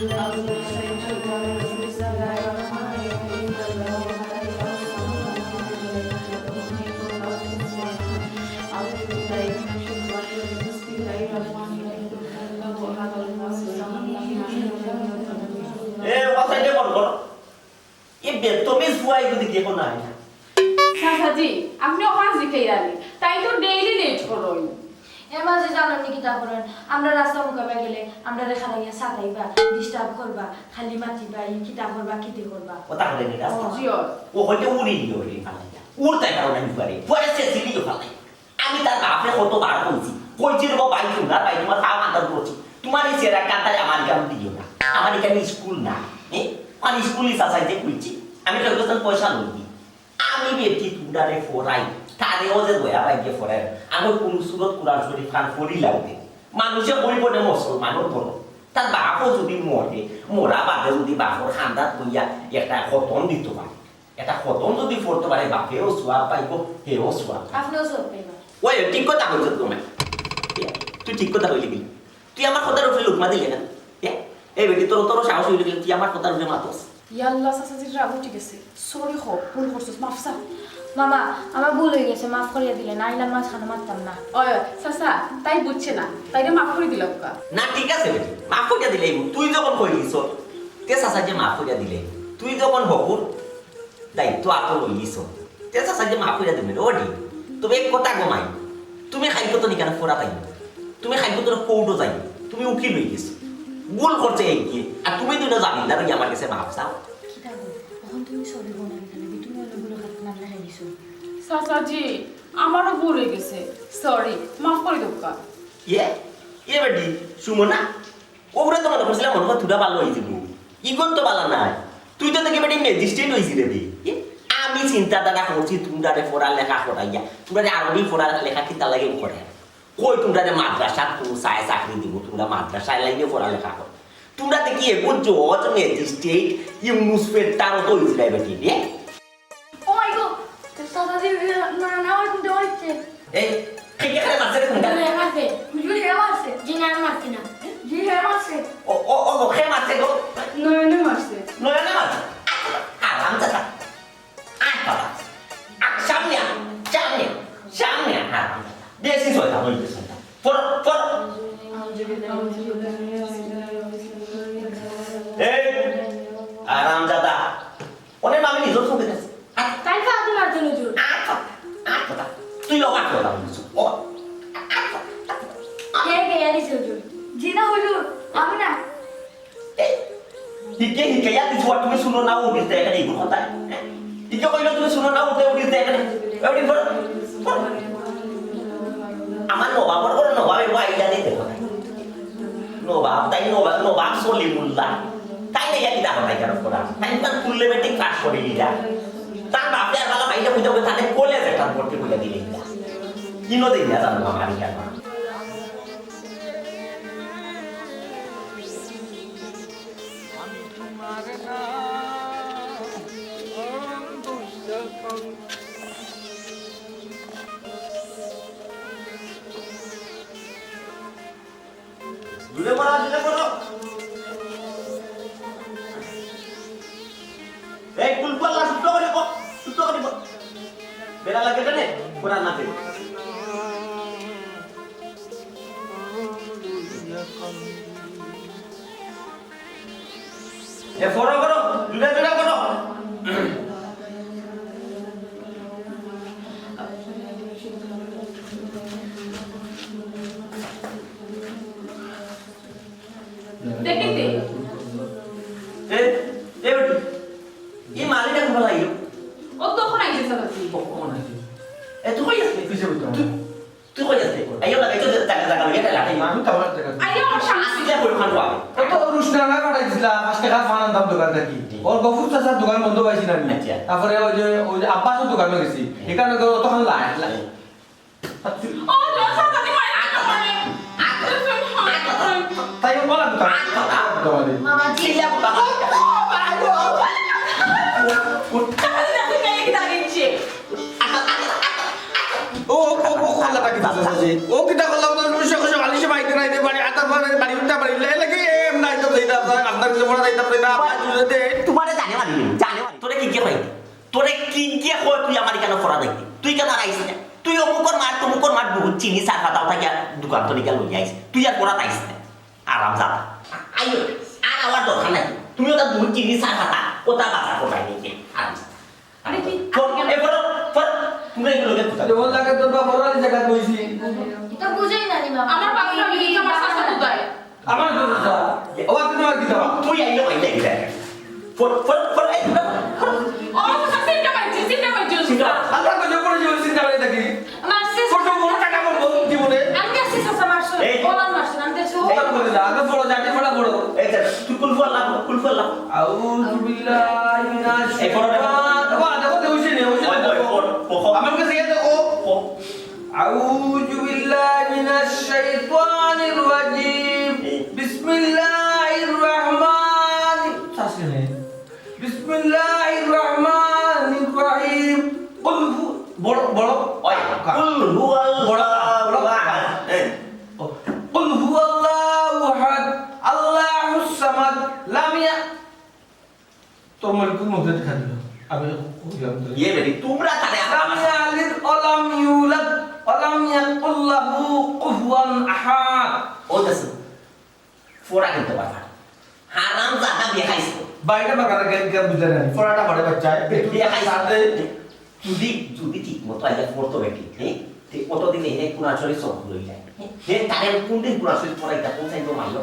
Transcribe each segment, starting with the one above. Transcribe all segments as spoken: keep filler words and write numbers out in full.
এ, কথা এটা বল, বল। এ বেতমিজ ফুয়া এগুলো দেখি এখন নাই। চাচাজি, আপনে অখান জিকাইরা নি? তাই তো ডেইলি লেট করইন। এ মাঝে জানইন নি কিতা করইন? আমরা রাস্তা মুখাবা গেলে আমরারে খাড়াইয়া সাতাইবা, ডিস্টার্ব করবা, খালি মাতিবা, ই কিতা করবা, কিতে করবা। ও তাহলে নি রাস্তা? জি, ও। ও হয়তো উড়ি নিয়ে ওই ফালাইয়া। উড়তে কারণে আমি পারি। পরে সে সিলি ফালাই। আমি তার বাপরে কতবার কইছি, কইছি রে বাবা, ভাই, তুমার ভাই, তুমার পাও আদর করছি, তুমার এই চেরা কান্তায় আমার এখানে দিও না, আমার এখানে স্কুল না, এ? আমার স্কুল নিশা চাইতে কইছি, আমি তো একজন পয়সা লইনি, আমি বেটি তুমরারে ফরাই, তারেও যে দয়া পাই গিয়ে ফরাই, আমি কোন সুরত কোরআন শরীফ খান ফরি লাগবে, মানুষে কইব না মুসলমানর বড়, তার বাপও যদি মরে, মরা বাদে যদি বাপর খান্দাত বইয়া একটা খতম দিত পারে, এটা খতম যদি পড়তে পারে, বাপেও সওয়াব পাইব, হেও সওয়াব পাইব। আপনেও সওয়াব পাইবা। ওই, ঠিক কথা কইছো তুমি। এ, তুই ঠিক কথা কইলি কি? তুই আমার কথার উপরে লুকমা দিলে না? এ, এই বেটি, তোর, তোর সাহস হইল কি? তুই আমার কথার উপরে মাতস। ইয়াল্লা, চাচাজির রাগ উঠি গেছে। সরি হ, ভুল করছস, মাফ চা। মামা, আমার ভুল হয়ে গেছে, মাফ করিয়া দিলে না, আইলাম মাঝখানে মারতাম না। ওই, ওই, চাচা, তাই বুঝছে না, তাইরে মাফ করে দিলাম কা। না, ঠিক আছে বেটি, মাফ করিয়া দিলে, তুই যখন কই দিছ, তে চাচা যে মাফ করিয়া দিলে, তুই যখন হকুর, দায়িত্ব আতো লইলিছ। তে চাচা যে মাফ করিয়া দিবেন, ওডি। তবে এক কথা গো মাই, তুমি খাইতো তো নিকানো ফোরা তাই। তুমি খাইতো তো কোর্টও যাই। তুমি উকিল হয়ে গেছো। ভুল করছে এই গিয়ে। আর তুমি দুটো জামিনদার হয়ে আমার কাছে মাফ চাও। কিতা গো? এখন তুমি সরি গো না, কিতা লাগি? তুমি অন্য ভুল খাত নাম লেখাই দিছো। চাচাজি, আমারও ভুল হয়ে গেছে। সরি, মাফ করে দেবো কা। ইয়ে? ইয়ে বেটি, সুমনা? ওগুলো তো মনে করছিলাম মনে হয় তোরা ভালো হয়ে যাবো। ইগন তো ভালো নাই। তুই তো দেখি বেটি ম্যাজিস্ট্রেট হয়েছি রে বে। এ, আমি চিন্তাধারা করছি তোমরারে পড়া লেখা করাইয়া। তোমরারে আরবি পড়া লেখা কিতা লাগে করে। কই তোমরারে মাদ্রাসাত কোনো চায় চাকরি দিব, তোমরা মাদ্রাসায় লাইনে পড়া লেখা কর। তোমরা দেখি এগো জজ, ম্যাজিস্ট্রেট, ইউনুস পেট্টারও তো হয়েছি রে বেটি, এ? ও মাই গড, চাচাজি, না, না, ওই কোনটা হচ্ছে? এই, কে, কে মারছে রে কোনটা? হুজুরে মারছে। হুজুরে মারছে। জি না, মারছে না। জি, হে মারছে। ও, ও, ও, কে মারছে গো? নয়নে মারছে। নয়নে মারছে? আরাম চাচা। আয় বাবা। আ, সামনে আ, সামনে আ, সামনে আ, হারাম। বেশি শয়তান, ওই যে শয়তান। পড়, পড়। এই, আরামজাদা। ওরে আমি নিজের চোখে দেখছি। আ, তাই তো আপনি মারছেন হুজুর। আ, আ, আ, তুই অবাক হয়ে যাবি কিছু। ও, আ, আ, কে, কে, আনিস হুজুর? জি না হুজুর, আমি না। এই, ইকে, ইকে, ইয়া, কিছু আর তুমি শুনো না, ও দিতে এখানে এই কথা। ইকে কইলো তুমি শুনো না, ও দিতে এখানে। এবারে ধর, ধর। আমার নবাব, বড় বড় নবাব, এবার আইডিয়া দিতে কথা। নবাব, তাই নবাব, নবাব সলিমুল্লাহ। তাই না, ইয়া, কিতা কথা কেন করা? তাই না, তুললে বেটি ক্লাস করে লিডার। তার বাপে আর বালা পাইলে বুঝাবে, তাহলে কলেজ একটা ভর্তি করে দিলে ইয়া। কিনো দিন ইয়া, জানো না, আমি কেন? আমি তোমার নাম বললাম। জুড়ে পড়া, জুড়ে পড়ো। এই কুলপাল্লা শুদ্ধ করে কর, শুদ্ধ করে কর। বেড়া লাগে কেনে? কোরআন না দে। এ, পড়ো, পড়ো, জুড়ে জুড়ে পড়ো। দেখেন তে। এ, এ বেটি, এই মালিটা কোন লাগলো? ও তখন আইছে, চাচাজি। ও, কখন আইছে? এ, তুই কই আছিলি? কিসে বলতাম? তুই, তুই কই আছিলি? আইও না, এই তো জায়গা, জায়গা লইয়া লাগাই। আমি তো আমার জায়গা। আইও, আমার সামনে। আসলে কই ওখান পাবে? ও তো রুশনা না পাঠাই দিছিলা, পাঁচ টাকা ফান আনতাম দোকান থাকি। জি। ওর গফুর চাচার দোকান বন্ধ পাইছি না আমি। আচ্ছা। তারপরে ওই যে, ওই যে আব্বাসের দোকানে গেছি। জি। এখানে তো অতক্ষণ লাইন। জি। ও, দশ হাজার টাকা মাইরে দিতে পারে। তাই বলা তো তার। বাবা, জি। ও, ও, ও, ও, কল্লা টাকি দাদা, দাদা। ও, কিতা কল্লা, ও, তো সে, সে, বালিশে বাইতে নাই, বাড়ি, আতার বাড়ি, বাড়ি, উঠতে পারি, লে, লেগে, এ, না, এটা তো এটা আপনার, আপনার কাছে পড়া যাইতাম না, না, আপনার কাছে দে। তোমারে জানে মারি, জানে মারি। তোরে কিগিয়ে কই? তোরে কিগিয়ে কই তুই আমার ইখানো পড়া যাইতে? তুই কেনে আইস না? তুই অমুকর মাঠ, তমুকর মাঠ, বহুত চিনি চা খাতা ওটা গিয়া দোকান তো গিয়া লইয়া আইস। তুই আর পড়া আইস না। আরাম জাদা। আইও, আর আমার দরকার নাই। তুমি ওটা বহুত চিনি চা খাতা, ওটা বাজার করবাই নিয়ে। আরাম জাদা। আরে কি? ফোন, এ ফোন, ফোন, তুমি এগুলো কে কোথায়? যেমন লাগে তোর বাবা ওরা জায়গা কইছি। এটা বুঝাই না রে বাবা। আমার বাপের বাড়ি কি আমার চাচা কোথায়? আমার তো চাচা। ও, তুমি আর কি দাও? তুই আইলে, আইলে, আইলে। ফোন, ফোন, ফোন, এই, ফোন, ফোন। ও, চাচা, চিন্তা পাইছি, চিন্তা পাইছি, চিন্তা। আল্লাহ তো জবর জবর চিন্তা করে থাকি। মারছে। কত বড় টাকা আমার বউ জীবনে। আমি দেখছি চাচা মারছে। এই। ওরা মারছে, আমি দেখছি। ও। ওরা বলে না, আগে বড় জাতি বড় বড়। এই যে, তুই কুলফু আল্লাহ, কুলফু আল্লাহ। আউযু বিল্লাহি মিনাশ এই ফোনটা শাইতান। ওয়া, দেখো, দেখো, ওই যে, ওই যে, ওই, ওই, দেখো। Phone, phone, phone. আমার কাছে ইয়ে দেখো। ফোন। আউযু বিল্লাহি মিনাশ শাইতানির রাজিম। এই। বিসমিল্লাহির রহমানির, চাষে নেই। বিসমিল্লাহির রহমানির রহিম। কুল হু-, বড়, বড়। ওই, কা-, কুল হুয়াল্লাহু বড় কা-, বড় কা-, আহাদ। এই। ও, কুল হুয়াল্লাহু আহাদ, আল্লাহুস সামাদ, লাম ইয়া-, তোর মলিকুল মধ্যে দেখা দিল। আমি কইলাম তো। ইয়ে বেটি, তোমরা তারে লাম ইয়ালিদ ওয়া লাম ইউলাদ ওয়া লাম ইয়াকুল লাহু কুফুয়ান আহাদ। ও দেখো। ফোড়া কিনতে পারবা না। হারাম জাদা বিয়া খাইছো। বাইরে বাগানে গেল গেল বুঝে না। ফোড়াটা পড়ে বাচ্চায়। বিয়া খাইছো। সাথে যদি, যদি ঠিক মতো আইয়া পড়তো বেটি, হ্যাঁ? তে অতদিন এনে কোরআন শরীফ সব ভুলে যায়। হ্যাঁ? তারে কোন দিন কোরআন শরীফ পড়াইতা, কোন সাইড মারলো?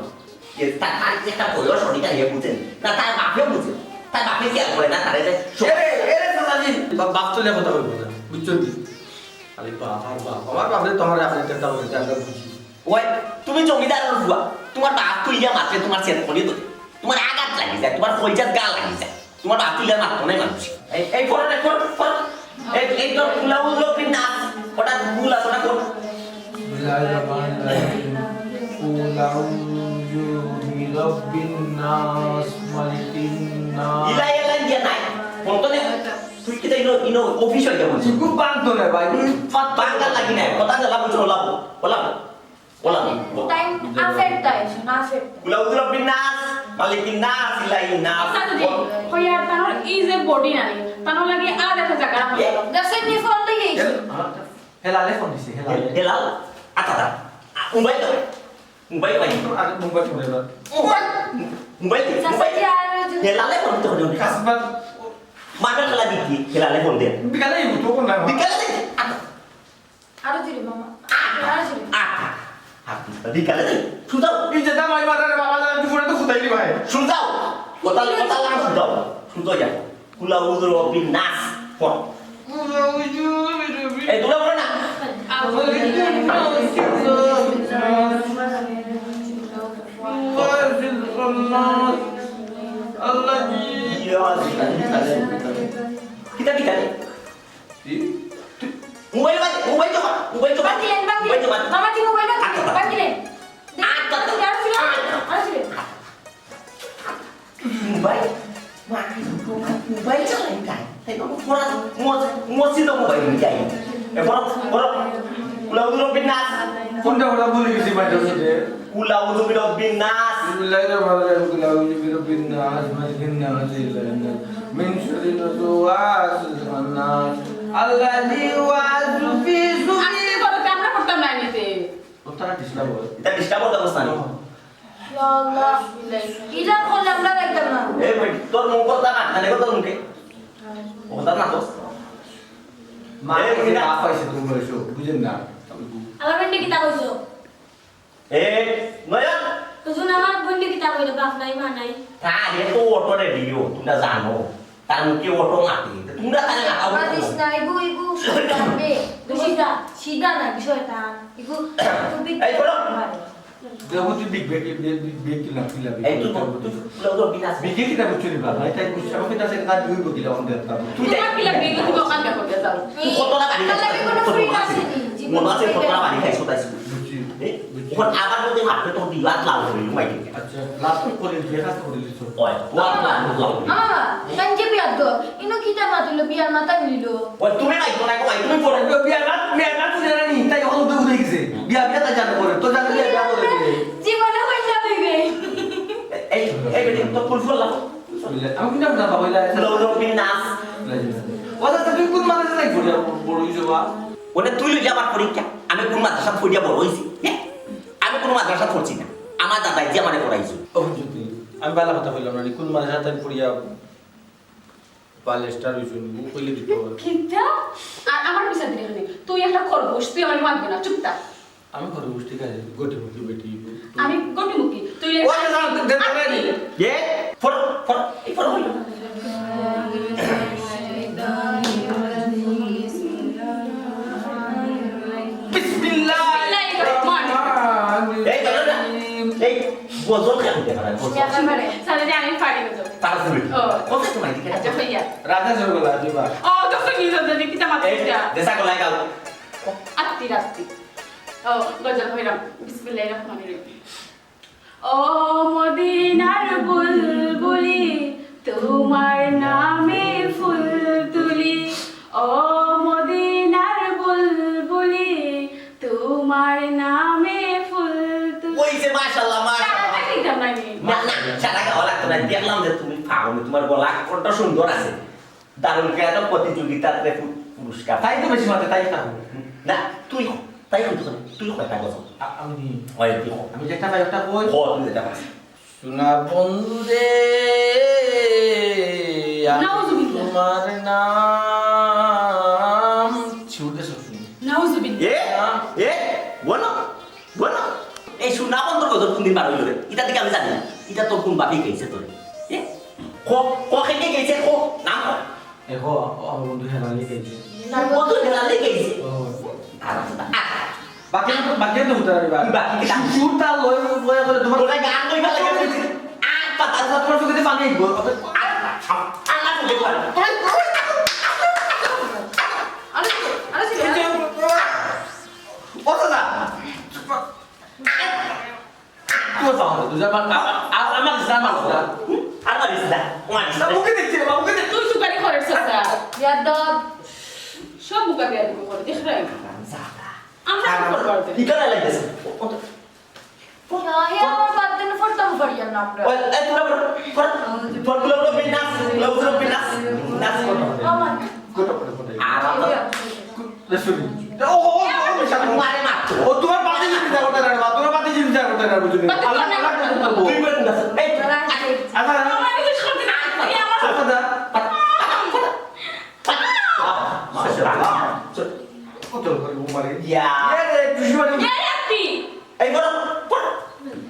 এ, তার, তার একটা বয়স অনেক আগে বুঝেন। না, তার বাপেও বুঝেন। তার বাপে কি আর করে না, তারে যে সব এরে, এরে চাচাজি, বা-, বাপ তুলে কথা বলবো না, বুঝছো কি? আরে বাপ, আর বাপ, আমার বাপরে তো আমার এখন একটা বলতে আমরা বুঝি। ওই, তুমি জমিদারর ফুয়া, তোমার বাপ তুই ইয়া মারতে তোমার সেট করে তো, তোমার আঘাত লাগি যায়, তোমার কইজাত গা লাগি যায়, তোমার বাপ তুই ইয়া মারতো নাই মানুষ। এই, এই পড়ো রে, পড়ো, পড়ো। এই, এই তোর কুল আউযু বিরাব্বিন নাস, ওটা ভুল আছে, ওটা পড়। বিসমিল্লাহির রহমানির রহিম। কুল আউযু বিরাব্বিন নাস, মালিকিন নাস। ইলা, ইলা দিয়া নাই। পড়তো না। তুই কি তাই ইনো, ইনো অফিস হইতে বলছিস? খুব বাদ ধরে ভাই। বাদ, বাদ লাগি নাই। কথা জ্বালা বুঝো, ওলা, ওলা। ওলা। টাইম আফের তাই, শোনা আফের তাই। কুল আউযু বিরাব্বিন নাস, মালিকিন নাস, ইলাহিন নাস। আচ্ছা, দিদি, হইয়া তানোর এই যে বডি নাই, তানোর লাগি আর একটা জায়গা রাখা এ? গেল। দেখছেন নি ফোন লই আইছে। এ, হেলালে ফোন দিছে, হেলালে। হেলাল? আচ্ছা, আচ্ছা। আ, মোবাইল দাও। মোবাইল ভাই। আরে মোবাইল ফোন এবার। মোবাইল, মোবাইল দে, চাচা, মোবাইল। কি আর ওই যে হেলালে ফোন দিতে হবে। কাসবাদ। মারবে খেলা দিকি, হেলালে ফোন দে। বিকালে এই তো কোন না? বিকালে দে। আচ্ছা। আরো জোরে, মামা। আরো জোরে। আ, আ, আ, বিকালে যাই। সুজাও। এই যে দামাই মারার বাবা, দাদা, দুপুরে তো ফুটাইলি ভাই। সুজাও। কোথাল, কোথাল না সুজাও। সুজাও যা। কুল আউযু বিরাব্বিন নাস। পড়। এই, তোমরা পড়ো না। আল্লাহ। কিতা, কিতা? কি? মোবাইল বাদ, মোবাইল তো বাদ, মোবাইল তো বাদ। ভাঙিলেন, ভাঙিলেন। মোবাইল তো বাদ। মামা, কি মোবাইল বাদ? আচ্ছা, বাদ। ভাঙিলেন। আচ্ছা, আচ্ছা। আরো ছিল, আরো ছিল। মোবাইল? মা, মোবাইল চালাই তাই। তাই তো পড়া মস-, মসজিদে মোবাইল নিয়ে যাই। এ, পড়ো, পড়ো। কুল আউযু বিরাব্বিন নাস। কোনটা ওরা বলে গেছি মাদ্রাসাতে? কুল আউযু বিরাব্বিন নাস। বিসমিল্লাহির রহমানির রহিম। কুল আউযু বিরাব্বিন নাস, মালিকিন নাস, ইলাহিন নাস, মিন শাররিল ওয়াসওয়াসিল খান্নাস, আল্লাযী ইউওয়াসউিসু ফি সুদুরিন নাস। আজকে বলতে আমরা পড়তাম না এমনিতে। ও তারা ডিস্টার্ব হয়। এটা ডিস্টার্ব হতে অবস্থা নেই। ইয়া আল্লাহ। ইলা করলে আমরা দেখতাম না। এই ভাই, তোর মুখ কথা না, না দেখো তোর মুখে। কথা না তো। মা এই, কইছে, এটা বাপ পাইছে, তুমি বলেছো, বুঝেন না। আমার ফ্রেন্ডে কিতা কইছো? এ, নয়ন। হুজুর, আমার বন্ধু কিতা কইলো, বাপ নাই, মা নাই? তা আগে তো অটো রেডিও, তোমরা জানো। তার মুখে অটো মাতে। তোমরা তাহলে না খাও। বাদিস না, ইগু, ইগু, শয়তান বে। সিধা, সিধা না, কি শয়তান? ইগু, তুই এই, শোনো। দেখো তুই big break, big, big, big কি লাভ, কি লাভ, এই তো, কি লাভ? তুই, তুই, তুই, তুই, বিনা বিগে কিতা বুঝছো রে বাবা? এটা বুঝছো, আমাকে তা সেটা দুই বকিলা অন দেখতাম। তুই দেখ। তোমার কি লাগে? এগুলো তো দোকান দেখো, যাও। তুই কত না বাড়ি খাইছো? তাহলে কোনো ফ্রি আছে নি? মনে আছে কত না বাড়ি খাইছো, তাই শুধু। বুঝছি। এ? বুঝছি। ওখানে আবার যদি মারতে তোর দিল, আর লাল হয়ে গেল, মাইকে। আচ্ছা, লাভ তো করে, যে কাজ করে দিছো। ওই, ও আর লাল হয়ে গেল। মামা, মামা, কাঞ্চে বিয়ার দো। ইনো কিতা মাতুলো, বিয়ার মাথা নিল। ওই, তুমি নাই, তো নাই, ওই, তুমি পড়ো। তো বিয়ার মাত, বিয়ার মাত বুঝে না নি, তাই এখন উঠে উঠে গেছে। বিয়া, বিয়া তাই জানো করে, তো জানো বিয়া, বিয়া করে দিবে। জীবনে হইল হইবে। এই বেটি, তোর কুলফু আল্লাহ। আমি কোনটা কোনটা বাবা ইলা? লৌরবিন নাস। ও দাদা, তুমি কোন মাদ্রাসা থাকি পড়িয়া বড় অইছো বা? ওটা তুই লইলে আমার পরীক্ষা। আমি কোন মাদ্রাসা পড়িয়া বড় অইছি? হ্যাঁ? আমি কোন মাদ্রাসা পড়ছি না। আমার দাদাই যে আমারে পড়াইছে। ও যদি আমি ভালো কথা কইলাম না, কোন মাদ্রাসা থাকি পড়িয়া বালেস্টার অইছো, ও কইলে দিতে হবে। কিতা? আর আমার বিচার দিলে কেনে? তুই একটা খরগোশ, তুই আমার মাতবে না, চুপ থাক। আমি খরগোশ, ঠিক আছে, গটিমুখী বেটি। আমি গটিমুখী, তুই লে- ওই যে যাও, দে-, দে-, দে-, দে-, এ, ফর, ফর, এই ফর হইল। বিসমিল্লাহ। বিসমিল্লাহির রহমানির এই, দাঁড়া, দাঁড়া। এই, গজল কেন দিতে পারে? গজল। একেবারে। সাথে যে আমি পারি গজল। তারা শুনে। ও। কোথায় তোমার দিকে? আচ্ছা, হইয়া। রাজা জগলা, দিবা। ও, তো শুনি গজল, কিতা মাত্র এই, এটা? দেশা গলায় গাও। আত্তি রাত্তি। ও, গজল হইলাম। বিসমিল্লাহির রহমানির রহিম। ও মদিনার বুলবুলি, তোমার নামে ফুল তুলি। ও মদিনার বুলবুলি, তোমার নামে ফুল তুলি। ওই যে মাশাআল্লাহ, মাশাআল্লাহ। সারা গাইতাম না আমি। না, না, সারা গাওয়া লাগতো না। দেখলাম যে তুমি পারো, তোমার গলা কণ্ঠ সুন্দর আছে। দারুল কেরাত প্রতিযোগিতাত রে পু-, পুরস্কার। তাই তো বেশি মাতে, তাই না? না, তুই ক, তাই কইতে কই, তুই কয়টা গজল? আ-, আমি নি। ওই তুই ক। আমি যেটা পাই ওটা কই। ক, তুই যেটা পাস। সোনা বন্ধু রে, আমি নাউজুবিল্লাহ। তোমার নাম ছুটে শুনি। নাউজুবিল্লাহ। এ, এ, বলো। বলো, এই সোনা বন্ধুর গজল কোন দিন বার হইল রে? ইটা দিকে আমি জানি না। ইটা তোর কোন বাপে গেছে তোর? এ? ক, ক, কে কে গেছে? ক, নাম ক। এ, ক, ও, আমার বন্ধু হেলালি গেছে। বন্ধু হেলালি গেছে? ও। আর আছে না? আ, বাকি তো, বাকি তো উঠতে পারবে। বাকি কি দাম? সুর তাল লয়, লয় করে তোমার ওরা গান কই ভালো করে? আ, পাতা। আচ্ছা, তোমার চোখে পানি আইবো। আ, আ, আ, আ, আ, আরে, আরে, ও দাদা। তুই তো আমার দুজন আমার, আমার, আমার ইসলাম, আমার ইসলাম। হুম? আমার ইসলাম, আমার ইসলাম। মুখে দেখছি রে, মুখে দেখছি। তুই সুপারি করের সস্তা। ইয়াদব। সব মুখা বিয়া দিব করে, দেখ রে। আমরা কি করবো আর? কি করে লাগতেছে? ও, ও তো, ও, ইয়া, হে, ও, আমার বাদ দিন পড়তাম পারিয়ার না আমরা। ওই, এই, তোরা পড়, পড়, পড়, কুল আউযু বিন নাস, কুল আউযু বিন নাস, নাস পড়। আমার। আর আমরা ও, ও, ও, ও, বিশাল। মারে মারতো। ও, তোমার বাদে চিন্তা করতে না, তোমার বাদে চিন্তা করতে না, বুঝলি? বাদে আল্লাহ, চিন্তা আল্লাহ করতে না। বলবো। তুই বলেন না। এই, আচ্ছা, আচ্ছা। আমার কিছু করতে না। এই আমার কথা। মাশাআল্লাহ। কত করে ও মারে? ইয়া। এ রে, তুই শুয়ে ইয়া রাখবি। এই বড়, বড়,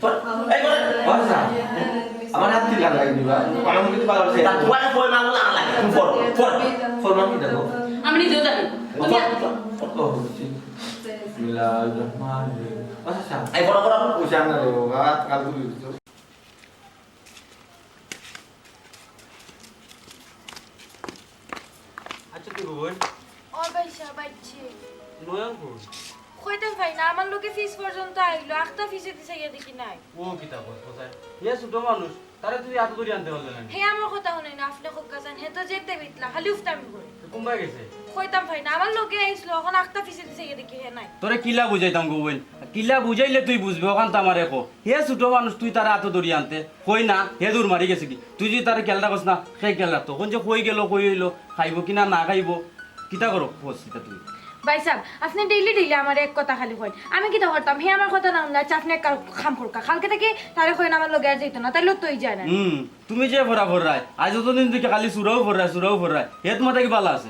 বড়, এই বড়। আচ্ছা, আমার হাত তুই লাগাই দিবা। আমার মুখে তো বালা হচ্ছে। তা তোমার ফোন মারলো না লাগে। তুমি পড়ো, পড়ো। ফোন মারবি দেখো। আমি নিজেও জানি। তুমি পড়ো, পড়ো, পড়ো। ও, জি। বিসমিল্লাহির রহমানির রহিম। আচ্ছা, আচ্ছা। এই বড়, বড়। ও জানা রে, ও হাত কাল তুলি দিত। আচ্ছা, কি গো বোন? ও ভাই সাহেব, আইছে। নয়ন কই? কইতাম পাই না, আমার লগে ফিস পর্যন্ত আইলো, আখতা ফিসেদি চাইয়া দেখি নাই। ও কিতা কস, কোথায়? হে ছোট মানুষ, তারে তুই আতো ধরি আনতে পারলে না? হে আমার কথা হুনে না, আপনে কউক্কা চাইন, হে তো যেতে বিতলা, খালি উফতামি করে। তো কুনবায় গেছে? কইতাম পাই না, আমার লগে আইছিল, অখন আখতা ফিসেদি চাইয়া দেখি হে নাই। তোরে কিলা বুঝাইতাম গো বইন? কিলা বুঝাইলে তুই বুঝবে, অখান তো আমারে ক। হে ছোট মানুষ, তুই তারে আতো ধরি আনতে। কই না, হে দৌড় মারি গেছে কি? তুই যদি তারে খেয়াল রাখস না, হে খেয়াল রাখতো। অখন যে কই গেল, কই অইলো, খাইবো কি না, না খাইবো, কিতা করো, কস ইতা তুই? ভাই সাহেব, আপনে ডেইলি ডেইলি আমারে এক কথা খালি কইন। আমি কিতা করতাম? হে আমার কথা না হুনলে, আচ্ছা, আপনে এক কাম করউক্কা। কালকে থাকি তারে কইন আমার লগে আর যাইতো না, তাইলে তো অই যায় না। হুম, তুমি যে ফড়া ফড়রায়, আইজ অতদিন থাকি খালি সুরাউ ফড়রায়, সুরাউ ফড়রায়। হে তুমার থাকি বালা আছে।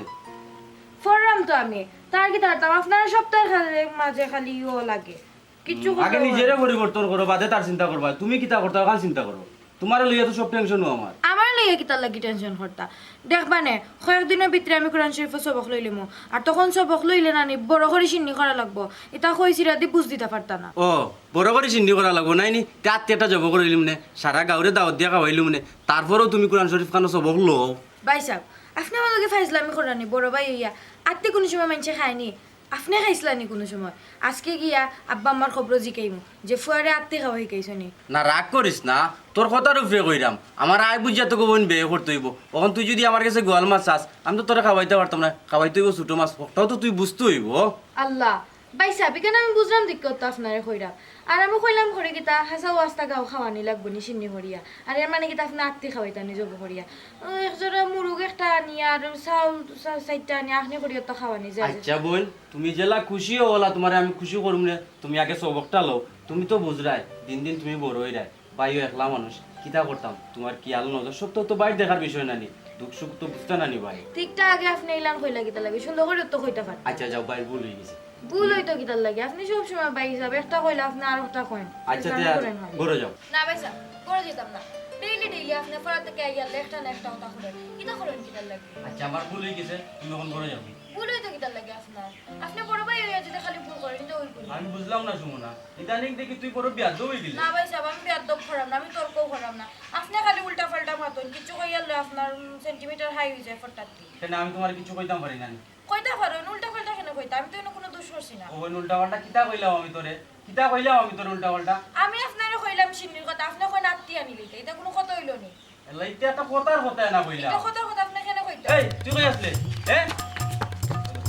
ফড়রাম তো আমি। তার কিতা করতাম? আপনারা সপ্তাহের খালি, মাঝে খালি ইও লাগে। কিচ্ছু হুম, আগে করতে নিজেরে পারবো না। পরিবর্তন করো, বাদে তার চিন্তা করবা। তুমি কিতা করতা, অখান চিন্তা করো। তুমারে লইয়া তো সব টেনশনও আমার। আমারে লইয়া কিতার লাগি টেনশন করতা? দেখবা নে, কয়েকদিনর ভিতরে আমি কোরআন শরীফর সবক লইলিমু। আর তখন সবক লইলে না নি, বড় করি সিন্নি করা লাগবো। ইতা কইছি রাদি বুঝ দিতা পারতা না। ও, বড় করি সিন্নি করা লাগবো, নায় নি? তে আত্তি একটা জবো করিলিমু নে। সারা গাউরে দাওয়াত দিয়া খাওয়াইলিমু নে। তারপরেও তুমি কোরআন শরীফ খানো সবক লও। ভাই সাহেব, আপনে আমার লগে ফাইজলামি কররা নি, বড় ভাই অইয়া। আত্তি কুনু সময় মাইনষে খায় নি? আপনে খাইছলা নি কুনু সময়? আজকে গিয়া আব্বা আম্মার খবরও জিকাইমু যে ফুয়ারে আত্তি খাওয়া হিকাইছো নি। না, রাগ করিস না, তোর কথার উপরে কইরাম। আমার আয় বুঝিয়া তো গোবন ব্যয় করতে অইবো। অখন তুই যদি আমার গেছে গোয়াল মাছ চাস, আমি তো তোরে খাওয়াইতে পারতাম না, খাওয়াইতে অইবো ছোট মাছ, অটাও তো তুই বুঝতে অইবো। আল্লাহ, ভাইসাব, ইখান আমি বুঝলাম দেখিয়া তো আপনারে কইরাম। আর আমি কইলাম করি কিতা, হাছা ও আস্তা গাউ খাওয়ানি লাগবো নি শিন্নি করিয়া। আর এর মানে কিতা আপনে আত্তি খাওয়াইতা নি জবো করিয়া। ও, এক জোড়া মুরগ একটা আনি আর চাউল চা-, চাইরটা আনি আখনি করিয়া তো খাওয়ানি যায়। আচ্ছা বইন, তুমি যেলা খুশি অও অলা তুমারে আমি খুশি করমু নে। তুমি আগে সবকটা লও, তুমি তো বুঝরায়, দিন দিন তুমি বড় অইরায়। ভাইও একলা মানুষ, কিতা করতাম? তুমার খিয়াল নজর সব তো, তো ভাইর দেখার বিষয় না নি, দুখ সুখ তো বুঝতা না নি ভাই। ঠিকটা আগে আপনে ইলান কইলা কিতার লাগি, সুন্দর করি তো কইতা পারতা। আচ্ছা যাও, ভাইর ভুল অই গেছে। ভুল অইতো কিতার লাগি? আপনে সব সময় ভাই হিসাবে একটা কইলে আপনে আর একটা কইন। আচ্ছা, তে আর ঘরো যাও। না ভাইসাব, ঘরো যাইতাম না। ডেইলি ডেইলি আপনে পড়া থাকি আইয়া একটা না একটা কথা কইন। ইতা কইন কিতার লাগি? আচ্ছা, আমার ভুল অই গেছে, তুমি অখন ঘরো যাও। ভুল অইতো কিতার লাগি আপনার? আপনে বড় ভাই অইয়া যদি খালি ভুল করেন, ইতা অইবো নি? আমি বুঝলাম না সুমনা, ইদানিং দেখি তুই বড় বেয়াদব অই গেলি। না ভাইসাব, আমি বেয়াদব করাম না, আমি তর্ক করাম না। আপনে খালি উল্টা পাল্টা মাতইন, কিচ্ছু কইয়ার লগে আপনার, উম, সেন্টিমিটার হাই অই যায় ফটাত দি। কেনে আমি তুমারে কিচ্ছু কইতাম পারি না নি? কইতা পারইন, উল্টা পাল্টা কেনে কইতা? আমি তো ইনো কুনু দুষ করছি না। ও বইন, উল্টা পাল্টা কিতা কইলাম আমি তোরে? কিতা কইলাম আমি তোরে উল্টা পাল্টা? আমি আপনারে কইলাম শিন্নির কথা, আপনে কইন আত্তি আনি লইতা, ইতা কুনু কথা অইলো নি? এলা ইতা একটা কথার কথা না কইলাম। ইতা কথার কথা আপনে কেনে কইতা? এই, তুই কই আছলে? হ্যাঁ?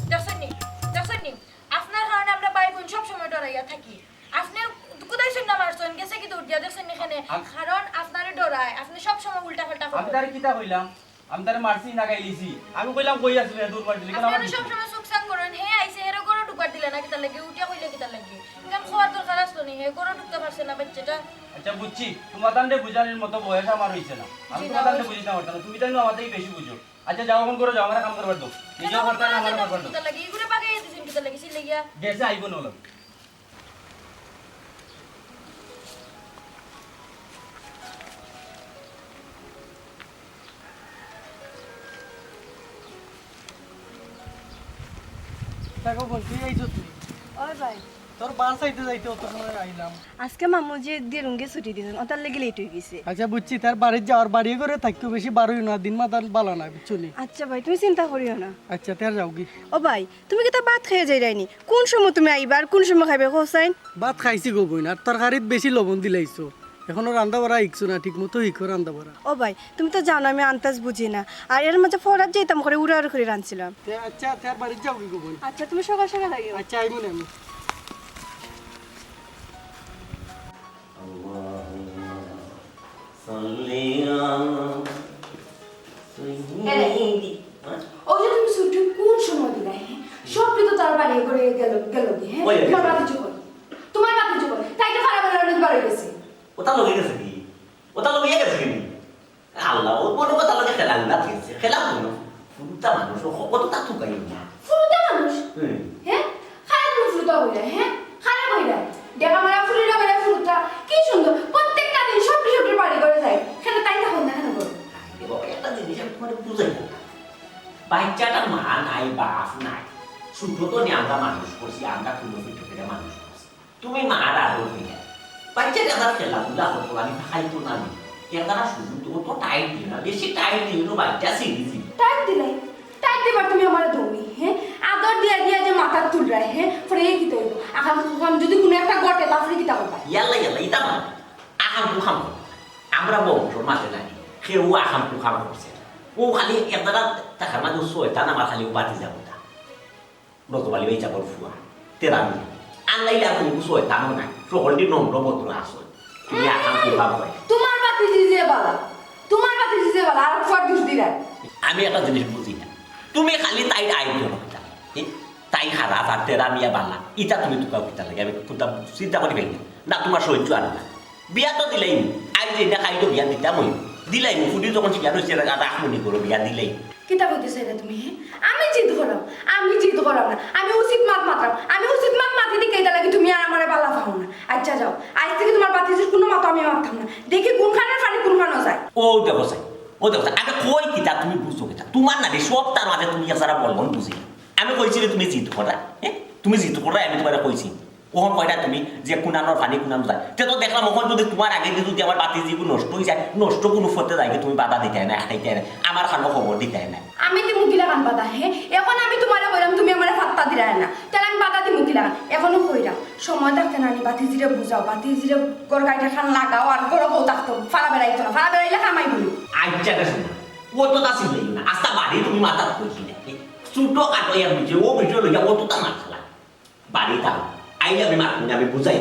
দেখছইন নি? দেখছইন নি? আপনার কারণে আমরা ভাই বইন সব সময় ডরাইয়া থাকি। আপনে কুদাইছইন না মারছইন, গেছে কি দৌড় দিয়া, দেখছইন নি কেনে? আম- কারণ আপনারে ডরায়, আপনে সব সময় উল্টা পাল্টা আমি কইন। তারে কিতা কইলাম? আমি তারে মারছি না গাইলিছি? আমি কইলাম, "কই আছলে? দূর মারছিলি কেনে?" আপনে আমার তো সব সময় চুপ চাপ করেন। হে আইছে, হেরে ঘরো ঢুকবার দিলা না কিতার লাগি? উঠিয়া কইলে কিতার লাগি? ইখান কওয়ার দরকার আছলো নি? হে ঘরো ঢুকতা পারছে না বাইচ্চাটা। আচ্ছা, বুঝছি। তুমার তানরে বুঝানির মতো বয়স আমার অইছে না। আমি জি, তুমার না, তানরে অইছে। বুঝাইতাম পারতাম না। তুমি তাইন আমারটাই বেশি বুঝো। আচ্ছা, যাও, অখন ঘরো যাও, আমারে কাম করবার দেও। নিজেও করতায় না, আমারে করবার দেও। কিতার লাগি? ইগুরে বাগাইয়া দিছইন কিতার লাগি? সিলাইয়া। গেছে আইবো না অলা। দেখো বইন, তুই আইছস নি? ওই ভাই। তোর বার চাইতে চাইতে অত সময় আইলাম। আজকে মামু যে দেরুঙ্গে ছুটি দিছইন, অতার লাগি লেট অই গেছে। আচ্ছা বুঝছি, তার বাড়িত যাও, বাড়ি ঘরো থাকিও, বেশি বারইও না, দিন মাতাল বালা না, বুঝছো নি? আচ্ছা ভাই, তুমি চিন্তা করিও না। আচ্ছা, তে আর যাওগি। ও ভাই, তুমি কিতা ভাত খাইয়া যাইরায় নি? কুন সময় তুমি আইবা আর কুন সময় খাইবা, কও চাইন? ভাত খাইছি গো বইন, আর তরকারিত বেশি লবণ দিলাইছো। অখনো রান্দা বাড়া হিকছো না, ঠিক মতো হিকো রান্দা বাড়া। ও ভাই, তুমি তো জানো আমি আন্তাজ বুঝি না, আর এর মাঝে ফরাত যাইতাম করি উড়াউড়ি করি রানছিলাম। তে আচ্ছা, তে আর বাড়িত যাওগি গো বইন। আচ্ছা, তুমি সকাল সকাল আইও। আচ্ছা, আইমু নে আমি। اللهم صل على এরে, سيدنا। ওই যে তুমি ছুটি কোন সময় দিলা, হ্যাঁ? সব তো তার বাড়ি করে গেল, গেল কি, হ্যাঁ? ওই, ওই। তোমার বাতিজি কই? তোমার বাতিজি কই? তাই তো খারাপ হলো, অনেক বার হয়ে গেছে। ওটা লগে গেছে কি? ওটা লগে গেছে কি? আল্লাহ, ও বড় কথা লগে খেলা না গেছে। খেলা কোনো ফুটা মানুষ, ও কতটা তুকাই না। ফুটা মানুষ? হুম। হ্যাঁ? খারাপ মানুষ ফুটা হইলে, হ্যাঁ? খারাপ হইলে। দেখা মারা ফুলিরা বেড়া ফুটা। কি সুন্দর। প্রত্যেকটা দিন সব সব বাড়ি করে যায়। খেলে তাই তখন দেখা না করে। আরে বাবা, একটা জিনিস আমি তোমার বুঝাই না। বাচ্চাটার মা নাই, বাপ নাই। ছোট তো নিয়ে আমরা মানুষ করছি, আমরা কোনো কিছু করে মানুষ করছি। তুমি মার আদর দিলে। বাচ্চাটা আবার খেলাধুলা করতো, আমি খাইতো না আমি। এর দ্বারা শুধু তো অত টাইট দিও না, বেশি টাইট দিও না, বাচ্চা সিরিজ। টাইট দিলাই? টাইট দিবার তুমি আমার দৌড়ি, হ্যাঁ? আদর দিয়া দিয়া যে মাথার তুলরায়, হ্যাঁ? পরে এই কিতা হইব? আগাম কুকাম যদি কোনো একটা ঘটে, তারপরে কিতা করবা? ইয়াল্লা, ইয়াল্লা, ইতা না। আগাম কুকাম। আমরা বংশর মাঝে নাই। কেউ আগাম কুকাম করছে। ও খালি এর দ্বারা তাকার মাঝে শয়তান আমার খালি ও বাতি যাবো তা। রজব আলী ভাই যাবর ফুয়া। তেরা মিয়া। আল্লাহ ইলা কোনো শয়তানও নাই। সকলটি নম্র ভদ্র আসল। তুমি আগাম কুকাম হয়। তোমার বাতি জিজে বালা। তোমার বাতি জিজে বালা। আর ফুয়ার দোষ দিলাই। আমি একটা জিনিস বুঝি না। তুমি খালি তাই আই করো কিতা? এ? তাই খারাপ আর তেরা মিয়া বালা। ইতা তুমি তুকাও কিতা লাগে? আমি কোনটা চিন্তা করি পাই না। না, তোমার সহ্য আর না। বিয়া তো দিলাইমু। আইজ যে না কাইল তো বিয়া দিতামই। দিলাইমু। ফুটি যখন শিকার হইছে, আর রাখমুনি করো বিয়া দিলাইমু। কিতা কইতে চাইরা তুমি, হে? আমি জিদ করাম। আমি জিদ করাম না। আমি উচিত মাত মাতরাম। আমি উচিত মাত মাতি দিকে এটা লাগি তুমি আর আমারে বালা পাও না। আচ্ছা যাও। আইজ থাকি তোমার বাতিজির কোনো মাত আমি মাততাম না। দেখি কোনখানের পানি কোনখানো যায়। ও দেখো চাই। ও দেখো চাই। আমি কই কিতা তুমি বুঝছো কিতা? তোমার না রে সব তার মাঝে তুমি এছাড়া বলবন বুঝি। আমি কইছি রে তুমি জিদ করা। হ্যাঁ? তুমি জিদ করা আমি তোমারে কইছি। অখন কইরা তুমি যে কুনানোর পানি কুনানো যায়। তে তো দেখলাম অখন যদি তোমার আগে যদি আমার বাতিজি নষ্ট হই যায়, নষ্ট কোনো ফতে যায়, তুমি বাধা দিতায় না, আটকাইতায় না, আমার খানো খবর দিতায় না। আমি দিমু কিলাখান বাধা, হে? এখন আমি তোমারে কইলাম, তুমি আমারে পাত্তা দিলায় না। তাহলে আমি বাধা দিমু কিলাখান? এখনো কইরাম, সময় থাকতে নানি বাতিজিরে বুঝাও, বাতিজিরে ঘর কাইটা খান লাগাও, আর ঘরো বউ থাকতো, ফারা বেড়াইতো না, ফারা বেড়াইলে কামাই বলি। আচ্ছা, এটা শোনো, অতটা চিল্লাইও না, আস্তা বাড়ি তুমি মাথাত কইছি না। এই ছোট কাটো ইয়ার বুঝে, ও বুঝে লইয়া অতটা মাথা লাগে। বাড়িত আইলে আমি মাতমু নে, আমি বুঝাই।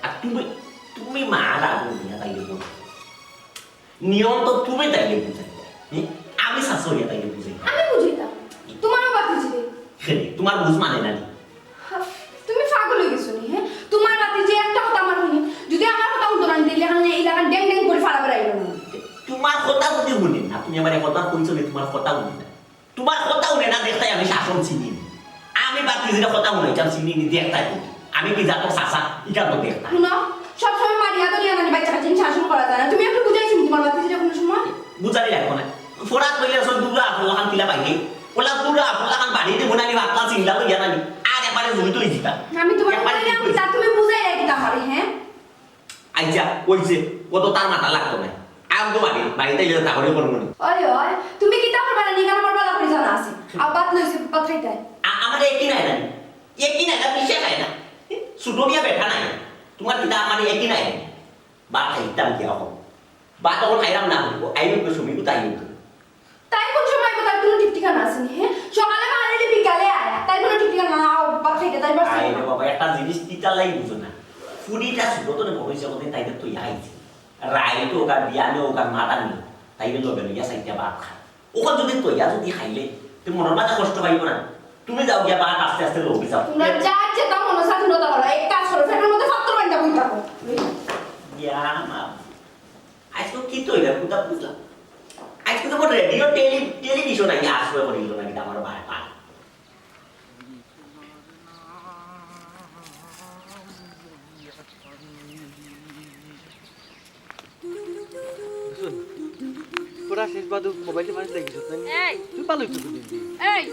আর তুমি, তুমি মা রাখো নিয়া তাইলে বলো। নিয়ম তো তুমি তাইলে বুঝাই। হুম? আমি শাশু হইয়া তাইলে বুঝাই। আমি বুঝাইতাম। তোমারও বাতিজি রে। হে, তোমার বুঝ মানে না নি? তুমি পাগল অই গেছো নি, হ্যাঁ? তোমার বাতিজি একটা কথা আমার হুনে, যদি আমার কথা হুনতো না নি, তাইলে এখন এই এলাকার ড্যাং ড্যাং করে ফাড়া বেড়াইলো না। তোমার কথা যদি হুনে না, তুমি আমার কথা কইছো নি, তোমার কথা হুনে না। তোমার কথা হুনে না দেখতাই আমি শাসন চিনি নি। আমি বাতিজিরে কথা হুনাইতাম চিনি নি দেখতাই তুমি। আমি কি জাতর চাচা, ইটা তো দেখতাই। হুনো, সবসময় মারিয়া ধরিয়া নানি বাচ্চা কাচ্চা শাসন করা যায় না। তুমি একটু বুঝাইছো নি তোমার বাতিজিরে কোনো সময়? বুঝানি লাগবো না। ফরাত কইলে সব দুরা আফুল্লা খান কিলা পাইনি। ওলা দুরা আফুল্লা খান বাড়িতে বুনানি ভাবলা চিন্তা লইয়া নানি। আর একবারে জড়িত হই দিতা। আমি তোমার একবারে বাড়িতে জড়িত হই। তা তুমি বুঝাই রাখি তাহলে, হ্যাঁ? আচ্ছা, কইছে, কত তার মাথা লাগতো না। আর তো বাড়ি, বাড়িতে গেলে তাহলে করবো নি। ওই, ওই, তুমি কিতা করবা না, নিগান আমার বালা করি জানা আছে। আবার লইছে, বাদ খাইতে। আ-, আমার একই নাই না। একই নাই না, বিশ্বাস হয় না। ছোট মিয়া বেটা নাই। তোমার কিতা আমার একই নাই। বাদ খাইতাম কি এখন? বাদ তখন খাইলাম না। আইব তো সময় কোথায় আইব তো? তাই কোন সময় আইব, তার কোনো ঠিক ঠিকানা আছে নি, হ্যাঁ? সকালে বাহারে বিকালে আয়, তাই কোনো ঠিক ঠিকানা না, আও, বাদ খাইতে, তাই পারছি আরে না। বাবা, একটা জিনিস কিতা লাই বুঝো না। ফুডিটা ছোট তো বড় হইছে, ওদের তাই তো ইয়া আইছে। রাইত হোক আর বিয়ানে হোক আর মাদানি, তাই তো লগে লইয়া সাইডটা ভাত খায়। ওখান যদি তৈয়া যদি খাইলে, তুমি মনের মাঝে কষ্ট পাইব না। তুমি যাও গিয়া ভাত আস্তে আস্তে লগে যাও। তোমরা যা ইচ্ছে তা মনে চায় তোমরা তা করো। এক কাজ করো, পেটের মধ্যে পাথর বান্ধা বই থাকো। ইয়া মা। আজকে কি তৈরি আর কোথা বুঝলাম? আজকে তো রেডিও টেলি-, টেলিভিশন আইয়া আশ্রয় করিল নাকি আমার ভাই পায়। পুরা শেষ বাদু মোবাইলটা পানি লাগিস। এই। তুই ভালোই তো দিন দিন। এই,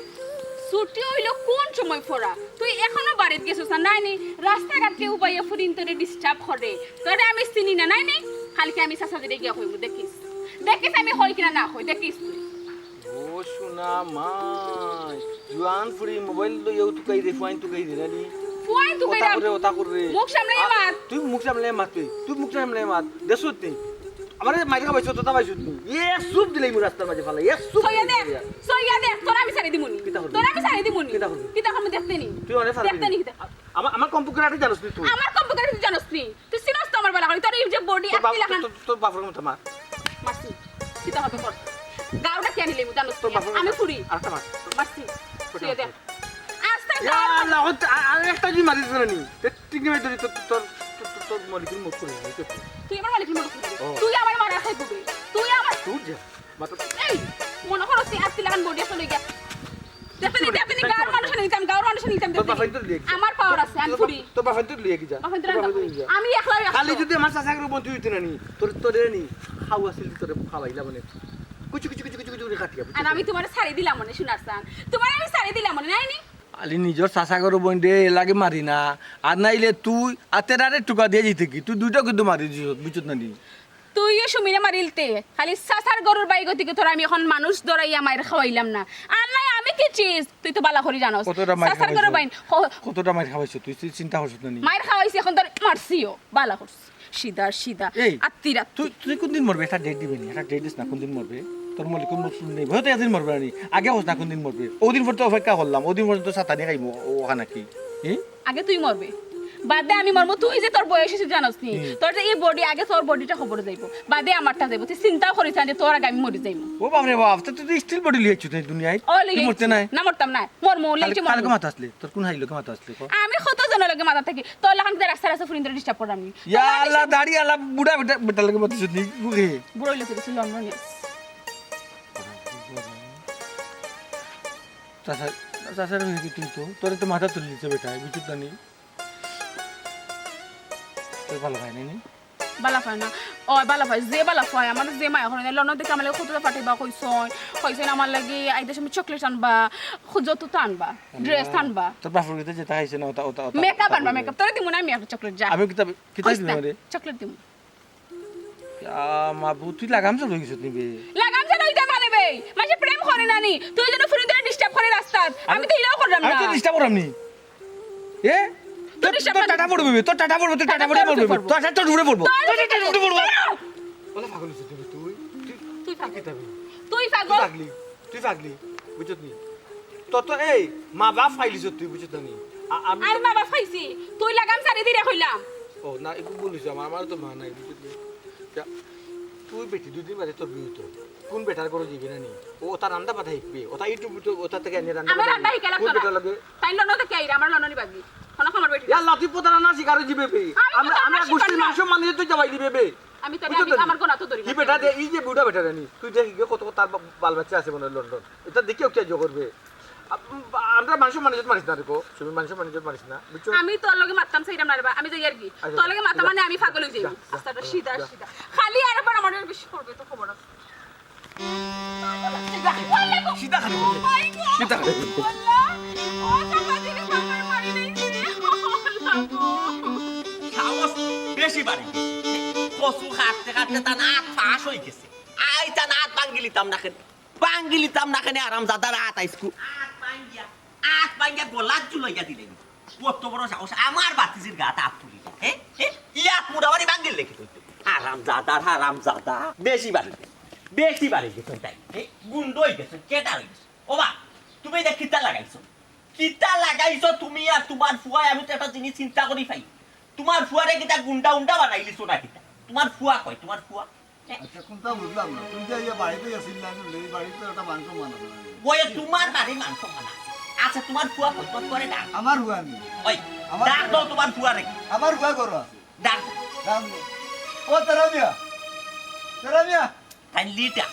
ছুটি হইল কোন সময় পড়া? তুই এখনো বাড়িত গেছস না, নাই নি? রাস্তাঘাট কেউ পাইয়া ফুরিন তোরে ডিস্টার্ব করে। তোরে আমি চিনি না, নাই নি? কালকে আমি চাচা দিলে গিয়া কইমু, দেখিস। দেখিস আমি হই কিনা না হই, দেখিস তুই। ও সোনা মাই, জুয়ান ফুরি মোবাইল লইয়াও তুকাই দে, ফুয়াইন তুকাই দে, নানি? ফুয়াইন তুকাই ওটা দে। করে, ওটা করে। মুখ সামলাই আ, মাত। তুই মুখ সামলাই মাত, তুই। তুই মুখ সামলাই মাত। দেশত নি। আমারে মাইর খাবাইছো, তোতা পাইছো নি। এ এক সুপ দিলেই মু রাস্তার মাঝে ফালাই, এক সুপ সইয়া দে, দিলেই। সইয়া দে, তোর আমি ছাড়ি দিমুনি। কিতা করবি? তোর আমি ছাড়ি দিমুনি। কিতা করবি? কিতা করবি দেখতে নি? তুই অনেক পারবি দেখতে নি। নি কিতা? আমার, আমার কম্পিউটার আটি জানোস নি তুই? আমার কম্পিউটার আটি জানোস নি? তুই চিনস তো আমার বালা করি, তোর এই যে বডি তোর বাপ, আটকি লাখান। তোর, তোর বাপের মতো মার। মারছি। কিতা হবে কর। গাউটা কে আনিলে মু জানোস তোর নি? বাপের আমি মতো। ফুরি। আরেকটা মার। মারছি। কইটা শুয়ে দে। মার। আস্তে ইয়া গাউর আল্লাহ, ও তো আ-, আর একটা যদি মারি দিছ না নি? তে ঠিক নাই ধরি তোর, তোর, তোর, তোর, তোর মলিকুল মুখ করে দিবি, তোর। তুই আমার মলিকুল মুখ করে দিবি। ও। তুই আমার মারা খাই দিবি। তুই আমার তোর যা। মাথা এই, মনে করো তুই আটকি লাখান বডি আছে লইগা। দেখতে নি, দেখতে নি, গাউর মানুষ নিতাম, গাউর মানুষ নিতাম, তোর দেখতে নি। বাফাইন তো লিয়ে গেছে। আমার পাওয়ার আছে, আমি তোর ফুরি। বাফ-, তোর বাফাইন তো লিয়ে গেছে। বাফাইন তো তোর রান্না বাফাইন তো করি। লিয়ে গেছে। আমি একলা খালি একলা। যদি আমার চাচা করে বন্ধু হইতে না নি, তোর, তোরে নি, খাওয়া ছিল তোরে খাওয়াইলা মানে। কুচু, কুচু, কুচু, কুচু, কুচু করে কাটিয়া, বুঝছো? আর আমি তোমারে ছাড়ি দিলাম মানে, শোনার চান। তোমারে আমি ছাড়ি দিলাম মানে, নাই নি? আলি নিজর চাচা করে বইন রে, এর লাগে মারি না। আর নাইলে তুই, আর তেরারে টুকা দিয়ে দিতে কি? তুই দুইটা কিন্তু মারি দিছ, বুঝছত না নি? তুইও সুমিরে মারিলতে, খালি চাচার গরুর বাইগতিকে তোর আমি এখন মানুষ ধরাইয়া মাইর খাওয়াইলাম না। আর নাই আমি কি চিজ, তুই তো বালা করি জানোস। কতটা মাইর চাচার গরুর খাওয়াইছো? বাইন, হ- কতটা মাইর খাওয়াইছো? তুই, তুই চিন্তা করছত না নি? মাইর খাওয়াইছি, এখন তোর মারছিও, বালা করছ। সিধা, সিধা, এই, আত্তি রাত্তি। তুই, তুই কোন দিন মরবে? একটা ডেট দিবে নি, একটা ডেট দিস না, কোন দিন মরবে? তোর মলিকুল মুখ নেই, হয়তো একদিন মরবে না নি। আগে হোস না কোন দিন মরবে। ওদিন পর্যন্ত অপেক্ষা করলাম, ওদিন পর্যন্ত সাতানি খাইবো, ও, ওখানে কি? হুম? আগে তুই মরবে, বাদে আমি মরবো। তুই যে তোর বয়স হয়েছে জানোস নি, হুম। তোর যে এই বডি, আগে তোর বডিটা খবর যাইবো, বাদে আমারটা যাইবো। তুই চিন্তাও করিস না যে তোর আগে আমি মরি যাইবো। ও বাপ রে বাপ, তো তুই স্টিল বডি লিয়েছিস তুই দুনিয়ায়? ও তুই মরতে লিয়েছি। নাই? না মরতাম না, মরমু, লিয়েছি কালকে মরমু। মাথা আসলে, তোর কোন হাইলো মাথা আসলে? আমি কত জনের লগে মাথা থাকি, তোর লাখান কিতা রাস্তা রাস্তা ফুরিন ধরে ডিস্টার্ব করাম নি? ইয়া আল্লাহ, দাড়ি আলা বুড়া বেটা, বেটা লাগে মাথা শুনি, বুড়ে। বুড়া হইলে তো কিছু লন্ডনে। চাচা, চাচার হয়ে কি তুই তো, তোরে তো মাথা তুলে দিছে বেটা, বুঝছিস তো নি? তোর ভালো হয় না নি? বালা পায় না। ও বালা পায়, যে বালা পায়, আমার যে মায়া করে না, লন্ডন থেকে আমার লাগি কতটা পাঠাইবা কইছইন, কইছইন আমার লাগি আইতে সময় চকলেট আনবা, যত তো আনবা, ড্রেস আনবা। তোর বাপের বাড়িতে যেটা খাইছে না, ওটা, ওটা, ওটা, মেকআপ ওটা আনবা, বলবে। মেকআপ। তোরে দিমু না আমি একটা চকলেট, যা। আমি কিতা, কিতা কইস দিবি না আমারে? চকলেট দিমু। ইয়া মাবু, তুই লাগাম চালু হয়ে গেছিস নি বে? লাগাম চালু হইতে মানে বে, মাঝে প্রেম করে না নি, তুই যেন ফুরিন ধরে ডিস্টার্ব করে রাস্তাত, আমি তো ইলাও করলাম আমি না। তো ডিস্টার্ব করলাম নি। এ? তোর তোর, disturb তোর না। টাটা পড়বে বে, তোর টাটা পড়বে, তুই টাটা টাটা পড়ে পড়বে, মরবে। পড়বে। তোর টাটা উঠে পড়বো। তোর টাটা উঠে পড়বো। ওলা পাগল হইছিস তুই, তুই, তুই তুই পাগল। কিতা বে? তুই পাগল। তুই পাগলি, তুই পাগলি, বুঝছত নি? তোর তো এই মা বাপ ফাইলিছ তুই, বুঝছত নি? আ-, আমি আরে না বাপ, খাইছি। তুই লাগাম সারি দিরে কইলাম। ও না, একটু ভুল অইছে আমার, আমার তো মা নাই, বুঝলি? যা, তুই বেটি দুই দিন বাদে তোর বিয়া তো। কোন বেটার ঘরো যাইবে না নি? ও তার রান্দা বাড়া শিখবে, ও তার YouTube তো, ও তার থেকে এনে রান্দা আমার বাড়া রান্দা শিখবে। শিখে কোন লাগতো না। বেটার লগে? তাই লন্ডন থেকে আইরা, আমার লন্ডনি বাগি। কোন খবর বেটি? ইয়া লাতি প্রতারণা শিকার হয়ে যাবে বে। আরে আমরা, আমরা বাবা, গোষ্ঠীর শিকার না। মানুষের মানে তো যাবাই দিবে বে। আমি তো বুঝছো আমি তো? আমার গোনা তো ধরি কি না। বেটা দে, এই যে বুড়া বেটা রানি, তুই দেখ ইগে কত কত তার বা-, বাল বাচ্চা আছে মনে হয় লন্ডন। এটা দেখে কেউ জো করবে। আপ-, আমরা মানুষের মানে মারিস না রে গো। তুমি মানুষের মানে মারিস না, বুঝছো? আমি তোর লগে মারতাম চাইরাম না রে বা, আমি যাই আর কি। আচ্ছা, তোর লগে মারতাম যা, মানে আমি যা, পাগল হয়ে যাই। যা, যা, আস্তাটা যা, সিধা, যা। সিধা। খালি আর একবার আমার বেশি করবে তো খবর আছে। সিধা খালি করবে। Oh my God! সিধা খালি করবে। আল্লাহ! ও চাচা, দিদি বাবার বাড়ি নেই রে। আল্লাহ গো। সাহস বেশি বাড়ি গেছে। কচু কাটতে কাটতে তার আত ফাঁস হয়ে গেছে। আই তার আত ভাঙ্গি লিতাম না কেন? ভাঙ্গি লিতাম না কেন? আরাম জাদার আত আইসকু। আত ভাঙ্গিয়া, আত ভাঙ্গিয়া গলাত ঝুলাইয়া দিলে। কত বড় সাহস, আমার বাতিজির গাত আত তুলি। হ্যাঁ? হ্যাঁ? ইয়াত মুড়াবাড়ি ভাঙ্গিল লেখি তুই। আরাম জাদার, আরাম জাদা। বেশি বাড়ি গেছে। বেশি বাড়ি গেছে তাই। হ্যাঁ? গুন্ড হয়ে গেছে, কেটা হয়ে গেছে। ও বা, তুমি এটা কিতা লাগাইছো? কিতা লাগাইছো তুমি আর তোমার ফুয়ায়? আমি তো একটা জিনিস চিন্তা করি পাই। তোমার ফুয়ারে কিতা গুন্ডা উন্ডা বানাইলিছো না কিতা? তোমার ফুয়া কই? তোমার ফুয়া? আচ্ছা, কোনটা বুঝলাম না। তুই যে এই বাড়িতে গেছিলি না, এই বাড়িতে একটা মান সম্মান আছে না? ওই তোমার বাড়ির মান সম্মান আছে। আচ্ছা, তোমার ফুয়া কই? তোমার ফুয়ারে ডাক। আমার ফুয়া নেই। ওই, আমার ডাক ফুয়া দাও তোমার ফুয়ারে। আমার ফুয়া ঘরো আছে। ডাক। ডাক দে। ও তেরা মিয়া। তেরা মিয়া। তাই লিটা।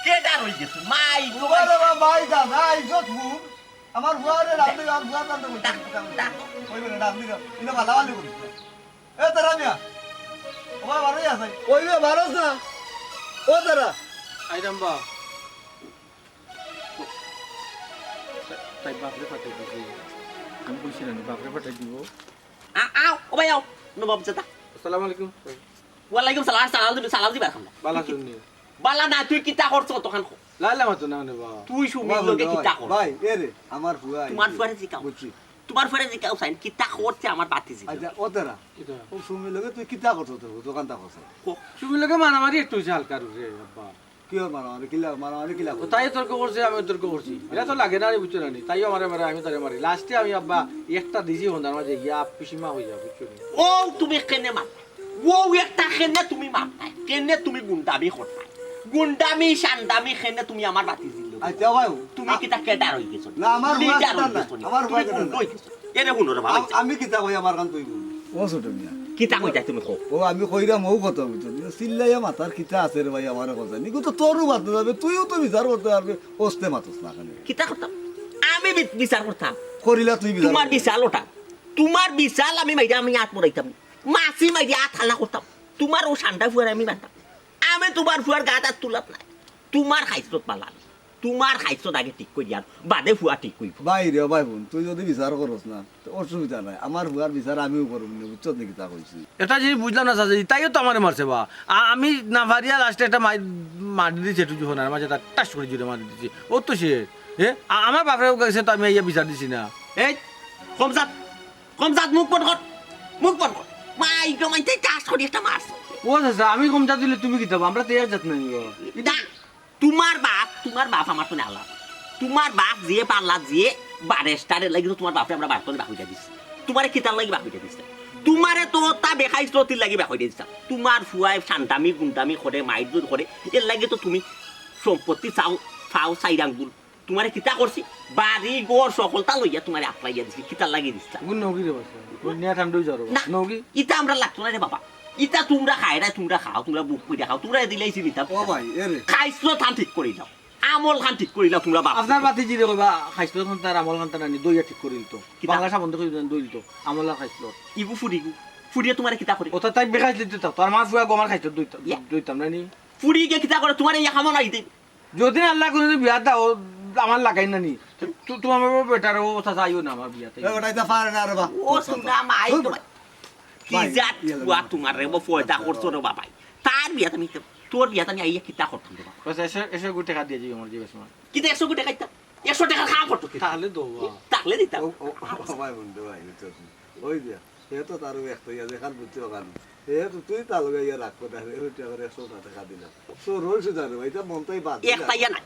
কেডা রই গেছে? মাই, ও বাবা, ভাই দাদা, ইজ্জত হুন। আমার ফুয়ারে ডাক দে, আমার ফুয়া কান্দে বলছে। ডাক, ডাক। কইবে না, ডাক দিলাম। ইনো ভালা ভালি করিস না। এ তারা মিয়া। ও ভাই, বারোই আছে। ওই রে, বারোস না। ও তারা। আইরাম বা। তাই বাপরে পাঠাই দিছি। আমি কইছি না, বাপরে পাঠাই দিব। আ-, আও, ও ভাই আও। নবাব জাদা। আসসালামু আলাইকুম। ওয়ালাইকুম সালাম, সালাম দিবি, সালাম দিবার খান। বালা শুননি। বালা না, তুই কিতা করছ তখন? লাইলা মাতো না নে বা। তুই সুমির বাবা, লগে বাবা, কিতা কর? ভাই, এ রে, আমার ফুয়া তোমার আইছে। ফুয়ারে জিকাও। বুঝছি। তোমার ফুয়ারে জিকাও সাইন, কিতা করছে আমার বাতিজি? আচ্ছা, ও তারা। কিতা? ও সুমির লগে তুই কিতা করছ তোর দোকানটা করছ? কো। সুমির লগে মারামারি একটু হইছে হালকা রূপে, আব্বা। কি ওর মারামারি? কিলা, মারামারি কিলা ও করছে? তাই তর্ক করছে, আমি তর্ক করছি। এটা তো লাগে না রে, বুঝছো না নি? তাইও আমারে মারে, আমি তারে মারি। লাস্টে আমি আব্বা একটা দিছি হন্দার মাঝে গিয়া পিসিমা হয়ে যাবে, বুঝছো নি? ও তুমি কেনে মার? ও একটা কেনে তুমি মারতায়? কেনে তুমি গুন্ডামি করতায়? গুন্ডামি, সান্ডামি কেনে তুমি আমার বাতিজির লগে? আচ্ছা ভাই, তুমি আ- কিতা কেডার হই গেছো? না, আমার হুয়া লিডার কেডার হই না, গেছো নি? আমার হুয়া তুমি কেডার গুন্ডা না। হই গেছো? এরে হুনো রে বাবা। আ-, আমি কিতা কই আমার কান তুই বল। ও ছোট মিয়া। কিতা কইতায় তুমি কও? ও আমি কইরাম ও কথা বুঝছো নি? চিল্লাইয়া মাতার কিতা আছে রে ভাই আমার কথা? নিকু তো তোরও মারতে যাবে, তুইও তো বিচার করতে পারবে, ওস্তে মাতস না কেনে। কিতা করতাম? আমি বি-, বিচার করতাম। করিলা তুই বিচার তোমার করতে। বিশাল ওটা। তোমার বিশাল আমি মাইরা আমি আত মরাইতাম। মাছি মাইরা আত হালা করতাম। তোমার ও সান্ডা ফুয়ারে আমি মারতাম। আমি তোমার ফুয়ার গাত আত তুলাত নাই। তোমার খাইছত বালা আমি। তোমার খাইছত আগে ঠিক করি আর বাদে ফুয়া ঠিক কইব। ভাই রে, ভাই বোন, তুই যদি বিচার করস না, তো অসুবিধা নাই। আমার ফুয়ার বিচার আমিও করব না, বুঝছত নি কিতা কইছি? এটা জিনিস বুঝলাম না চাচা, তাইও তো আমারে মারছে বা। আ-, আমি না পারিয়া লাস্টে একটা মাই-, মারি দিছে, একটু যখন আর মাঝে তার টাস করে জুড়ে মারি দিছি। ও তো সে, এ? আ-, আমার বাপরে গেছে তো আমি ইয়া বিচার দিছি না। এই, কম জাত, কম জাত, মুখ বন্ধ কর, মুখ বন্ধ কর। মাই গো মাই, তাই টাস করে একটা মারছে। ও চাচা, আমি কম জাত দিলে তুমি কিতা বা? আমরা তো এক জাত নাই বা। না, তোমার বাপ, তোমার বাপ আমার তো আলাদা। তোমার বাপ যে পাল্লা যে বারেস্টারের লাগি তো তোমার বাপরে আমরা বাড়তো বার কইরা দিছি। তোমারে কিতার লাগি বার কইরা দিছি? তোমারে তো তা বেখাইছলতির লাগি বার কইরা দিছি। তোমার ফুয়ায় সান্ডামি গুন্ডামি করে, মাইর জোর করে, এর লাগি তো তুমি সম্পত্তি চাও, পাও চাইর আঙ্গুল। তোমারে কিতা করছি? বাড়ি ঘর সকলতা লইয়া তোমারে আতলাইয়া দিছি, কিতার লাগি দিছি? গুণ নগি রে বাসা। গুণ নিয়া ঠান্ডা হয়ে যাও রে বাবা। না, নগি। ইতা আমরা লাগতো না রে বাবা। ইতা তোমরা খায় না, তোমরা খাও, তোমরা বুক কইরা খাও, তোমরা দিলেই চিনি তা। ও ভাই, এ রে। খাইছলত খান ঠিক করি যাও। আমল খান ঠিক করিলা তোমরা বাপ। আপনার বাতিজিরে কইবা, খাইছলত খান তার আমল খান তার নানি, দইয়া ঠিক করিল তো। কিতা? বাংলা সাবন্ধ কইবেন, দইল তো, আমল আর খাইছলত। ইগু ফুরিগু। ফুরিয়ে তোমারে কিতা করে? ওটা তাই বেখাইছলত তো, তোর মা ফুয়া গমার খাইছলত দইতা-, ইয়া। দইতাম না নি? ফুরি গিয়ে কিতা করে? তোমারে ইয়া খামো নাই দে। যদি আল্লাহ কোনোদিন বিয়া দাও, আমার লাগাই না নি। তু-, তোমার বেটার ও কথা চাইও না আমার বিয়াতে। এ বেটা, ইতা পারে না রে বা। ও তোমরা মাই ও তোমার। কি ভাই, জাত ইয়া ফুয়া লাগে। তোমার রে, ও পয়দা করছো রে বাবাই। তার বিয়াত আমি তো, তোর বিয়াত আমি আইয়া কিতা করতাম রে বাবা? বাস, এসে, এসে গু টেকা দিয়া যাইও আমার জিজ্ঞেস মার। কিতা একশো গু টেকা দিতাম? একশো টেকার কাম করতো কি? তাহলে দেওয়া। তাহলে দিতাম। ও, ও, ও, ভাই, বন্ধু, ভাই, বুঝছো তুমি? ওই যে, হে তো তার ওই একটা ইয়া দেখার বুঝছো ওখানে। হে তো তুই তার লগে ইয়া রাগ করে, হে তো আমার একশো টেকা দিলাম। তো রোজ জানো, এটা মনটাই বাদ দিলাম। একটা ইয়া না।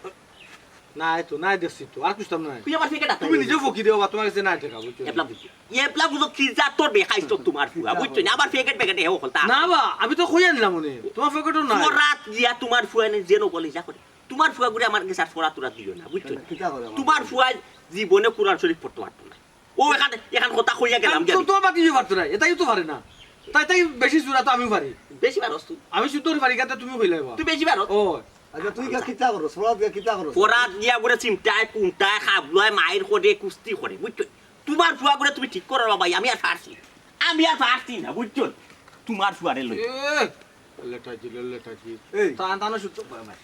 নাই তো, নাই দেখছি তো, আর খুঁজতাম না। তুই আমার ফেকেট তুমি নিজেও ফকিরে বাবা, তোমার কাছে নাই টেকা, বুঝছো? এবলা বুঝি। এবলা বুঝো কি জাতর বেখাইছ তোমার ফুয়া, বুঝছো নি? আবার ফেকেট বেকেট হেও হলতা। না বা, আমি তো কই আনলাম উনি, তোমার ফেকেটও নাই। ফরাত গিয়া তোমার ফুয়া নে যেন বলে যা করে। তোমার ফুয়া গুরে আমার গেছে আর ফরাত তুরা দিও না, বুঝছো নি? তোমার ফুয়া জীবনে কোরআন শরীফ পড়তে পারতো না। ও এখান, এখান কথা কইয়া গেলাম। তো তোমার বাতি পারতো না, এটাই তো পারে না। তাই তাই বেশি চুরা তো আমিও পারি। বেশি পারস তুই। আমি শুদ্ধ করে পারি, গাতে তুমিও কইলে বা। তুই বেশি পারস। ও। আচ্ছা, তুই গিয়া কিতা করস? ফরাত গিয়া কিতা করস? ফরাত গিয়া করে চিমটায়, কুমটায়, খাবলায়, মাইর করে, কুস্তি করে, বুঝছো? তোমার ফুয়া করে তুমি ঠিক করো না ভাই, আমি আর পারছি না। আমি আর পারছি না, বুঝছো? তোমার ফুয়ারে লই। এ, লেটাজি, লেটাজি। এই। তা, তা না শুদ্ধ করে ভাই।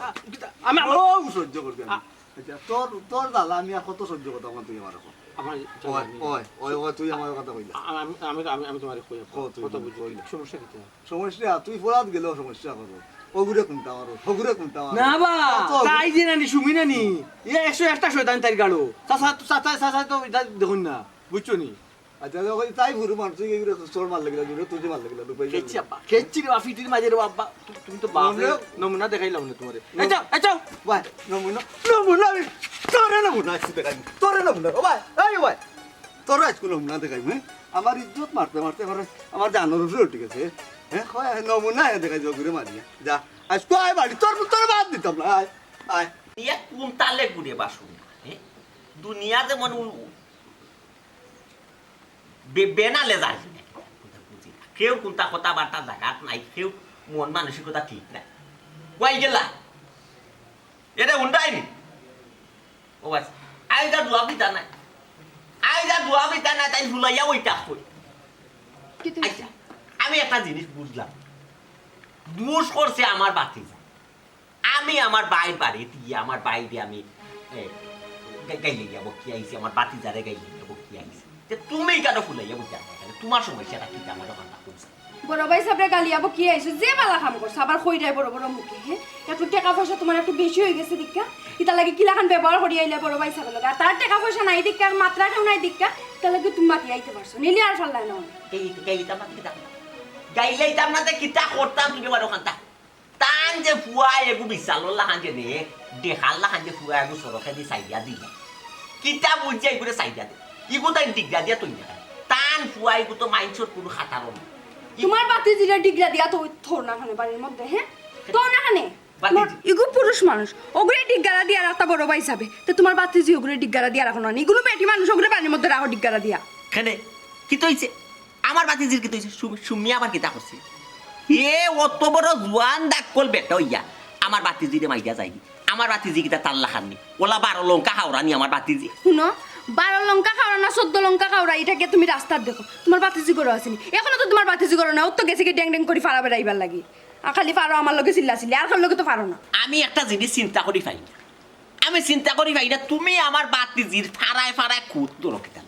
আ, কিতা? আমি, আমি ও, সহ্য করবি আমি। আ- আচ্ছা, তোর, তোর জ্বালা আমি আর কত সহ্য করতাম তুই আমার এখন? আমার ওই, ওই, ওই, ওই, তুই আমার কথা কইলা। আ-, আমি, আমি, আমি, আমি তোমারে কই, কও তুই কথা বুঝি। কই। সমস্যা কিতা? সমস্যা, তুই ফরাত গেলেও সমস্যা করো। ওগুরে কোনটা মারো, ওগুরে কোনটা মারো। না বা, তো তাই যে নানি, সুমি নানি। এ একশো একটা শয়তান তাইর গাড়ো। চাচা, চাচা, চাচা তো এটা দেখুন না, বুঝছো নি? আচ্ছা, ওই তাই ভুরু মারছে, এই রে, চোর মার লাগিলা, জোরে তুই মার লাগিলা, দুপাই খেয়েছি আব্বা, খেয়েছি রে, আফিটির মাঝে রে আব্বা। তু-, তুমি তো বাপ রে, নমুনা। নমুনা দেখাইলাম না তোমারে। এই যাও, এই যাও। ভাই, নমুনা, নমুনা, আমি তোরে নমুনা আজকে দেখাই, তোরে নমুনা, ও ভাই, এই ভাই, তোরে আজকে নমুনা দেখাই, হ্যাঁ? আমার ইজ্জত মারতে মারতে আমার, আমার জানোর উপরে উঠে গেছে, হ্যাঁ? কয়, নমুনা, হ্যাঁ, দেখাই যাও, ঘুরে মারিয়া, যা, আজকে আয় বাড়ি, তোর, তোর বাদ দিতাম না, আয়, আয়। ইয়া কোন তালে ঘুরে বাসু না, হ্যাঁ? দুনিয়া যেমন উ-, বে-, বেনালে যার কিনা কিতা, কোনটা বুঝি না। কেউ কোনটা কথাবার্তা জাগাত নাই, কেউ মন মানসিকতা ঠিক নাই। কই গেলা? এটা উন্ডাইনি। ও বাস, আইজা দোয়া পিতা নাই। আইজা দোয়া পিতা নাই, তাই ভুলাইয়া ওইটা কই। আচ্ছা, আমি একটা জিনিস বুঝলাম। দোষ করছে আমার বাতিজা। আমি আমার বাইর বাড়িত গিয়া আমার বাইরে আমি, এ, গা-, গাইলে গিয়া বকি আইছি, আমার বাতিজারে গাইলে গিয়া বকি আইছি। তে তুমি কেন ফুলাইয়া বকি আছো? তোমার সমস্যাটা কি? আমার দোকানটা খুলছে। বড় ভাই সাবরে গালিয়া বকি আইছো, যে বালা কাম করছো, আবার কইরায় বড় বড় মুখে, হ্যাঁ? একটু টেকা পয়সা তোমার একটু বেশি অই গেছে দিক্কা, ইতার লাগি কিলাখান ব্যবহার করি আইলে বড় ভাই সাবর লগে। আর তার টেকা পয়সা নাই দিক্কা, আর মাত্রা কেউ নাই দিক্কা, ইতার লাগি তুমি মাতি আইতে পারছো, নিলে আর ফাল্লায় না। এই, এই, ইতা মাতি কিতা? গাইলে ইতা মাতে কিতা করতাম তুমি আমার ওখানটা? তান যে ফুয়া এগু বিশালর লাখান যে নে, দেখার লাখান যে ফুয়া এগু সড়কে দি সাইডা দিল। কিতা বুঝছে এগুরে সাইডা দে? ইগু তাই ডিগরা দিয়া তৈরি না। তান ফুয়া এগু তো মাইনষর কোনো খাতারও না। তোমার বাতিজিরে ডিগরা দিয়া তো থর না খানে বাড়ির মধ্যে, হ্যাঁ? থর না খানে। বাতিজি। তোমার ইগু পুরুষ মানুষ, ওগুরে ডিগরা দিয়া রাখতা বড় ভাই হিসাবে। তো তোমার বাতিজি ওগুরে ডিগরা দিয়া রাখো না। ইগুলো বেটি মানুষ, ওগুরে বাড়ির মধ্যে রাখো ডিগরা দিয়া। কেনে? কিতা অইছে? আমার বাতিজির কিতা অইছে? সুম-, সুমি আবার কিতা করছে? এ অত বড় জুয়ান দাক্কল বেটা অইয়া আমার বাতিজিরে মাইরা যায়নি। আমার বাতিজি কিতা তার লাখান নি? ওলা বারো লঙ্কা খাওরা নি আমার বাতিজি। হুনো, বারো লঙ্কা খাওরা না চৌদ্দ লঙ্কা খাওরা, ইটা গিয়া তুমি রাস্তাত দেখো। তোমার বাতিজি ঘরো আছে নি? এখনো তো তোমার বাতিজি ঘরো না, ও তো গেছে কি ড্যাং ড্যাং করি ফারা বেড়াইবার লাগি। আর খালি ফারো আমার লগে চিল্লা চিল্লি, আর কার লগে তো ফারো না। আমি একটা জিনিস চিন্তা করি পাই না। আমি চিন্তা করি পাই না, তুমি আমার বাতিজির ফারায় ফারায় খুত ধরো কিতা।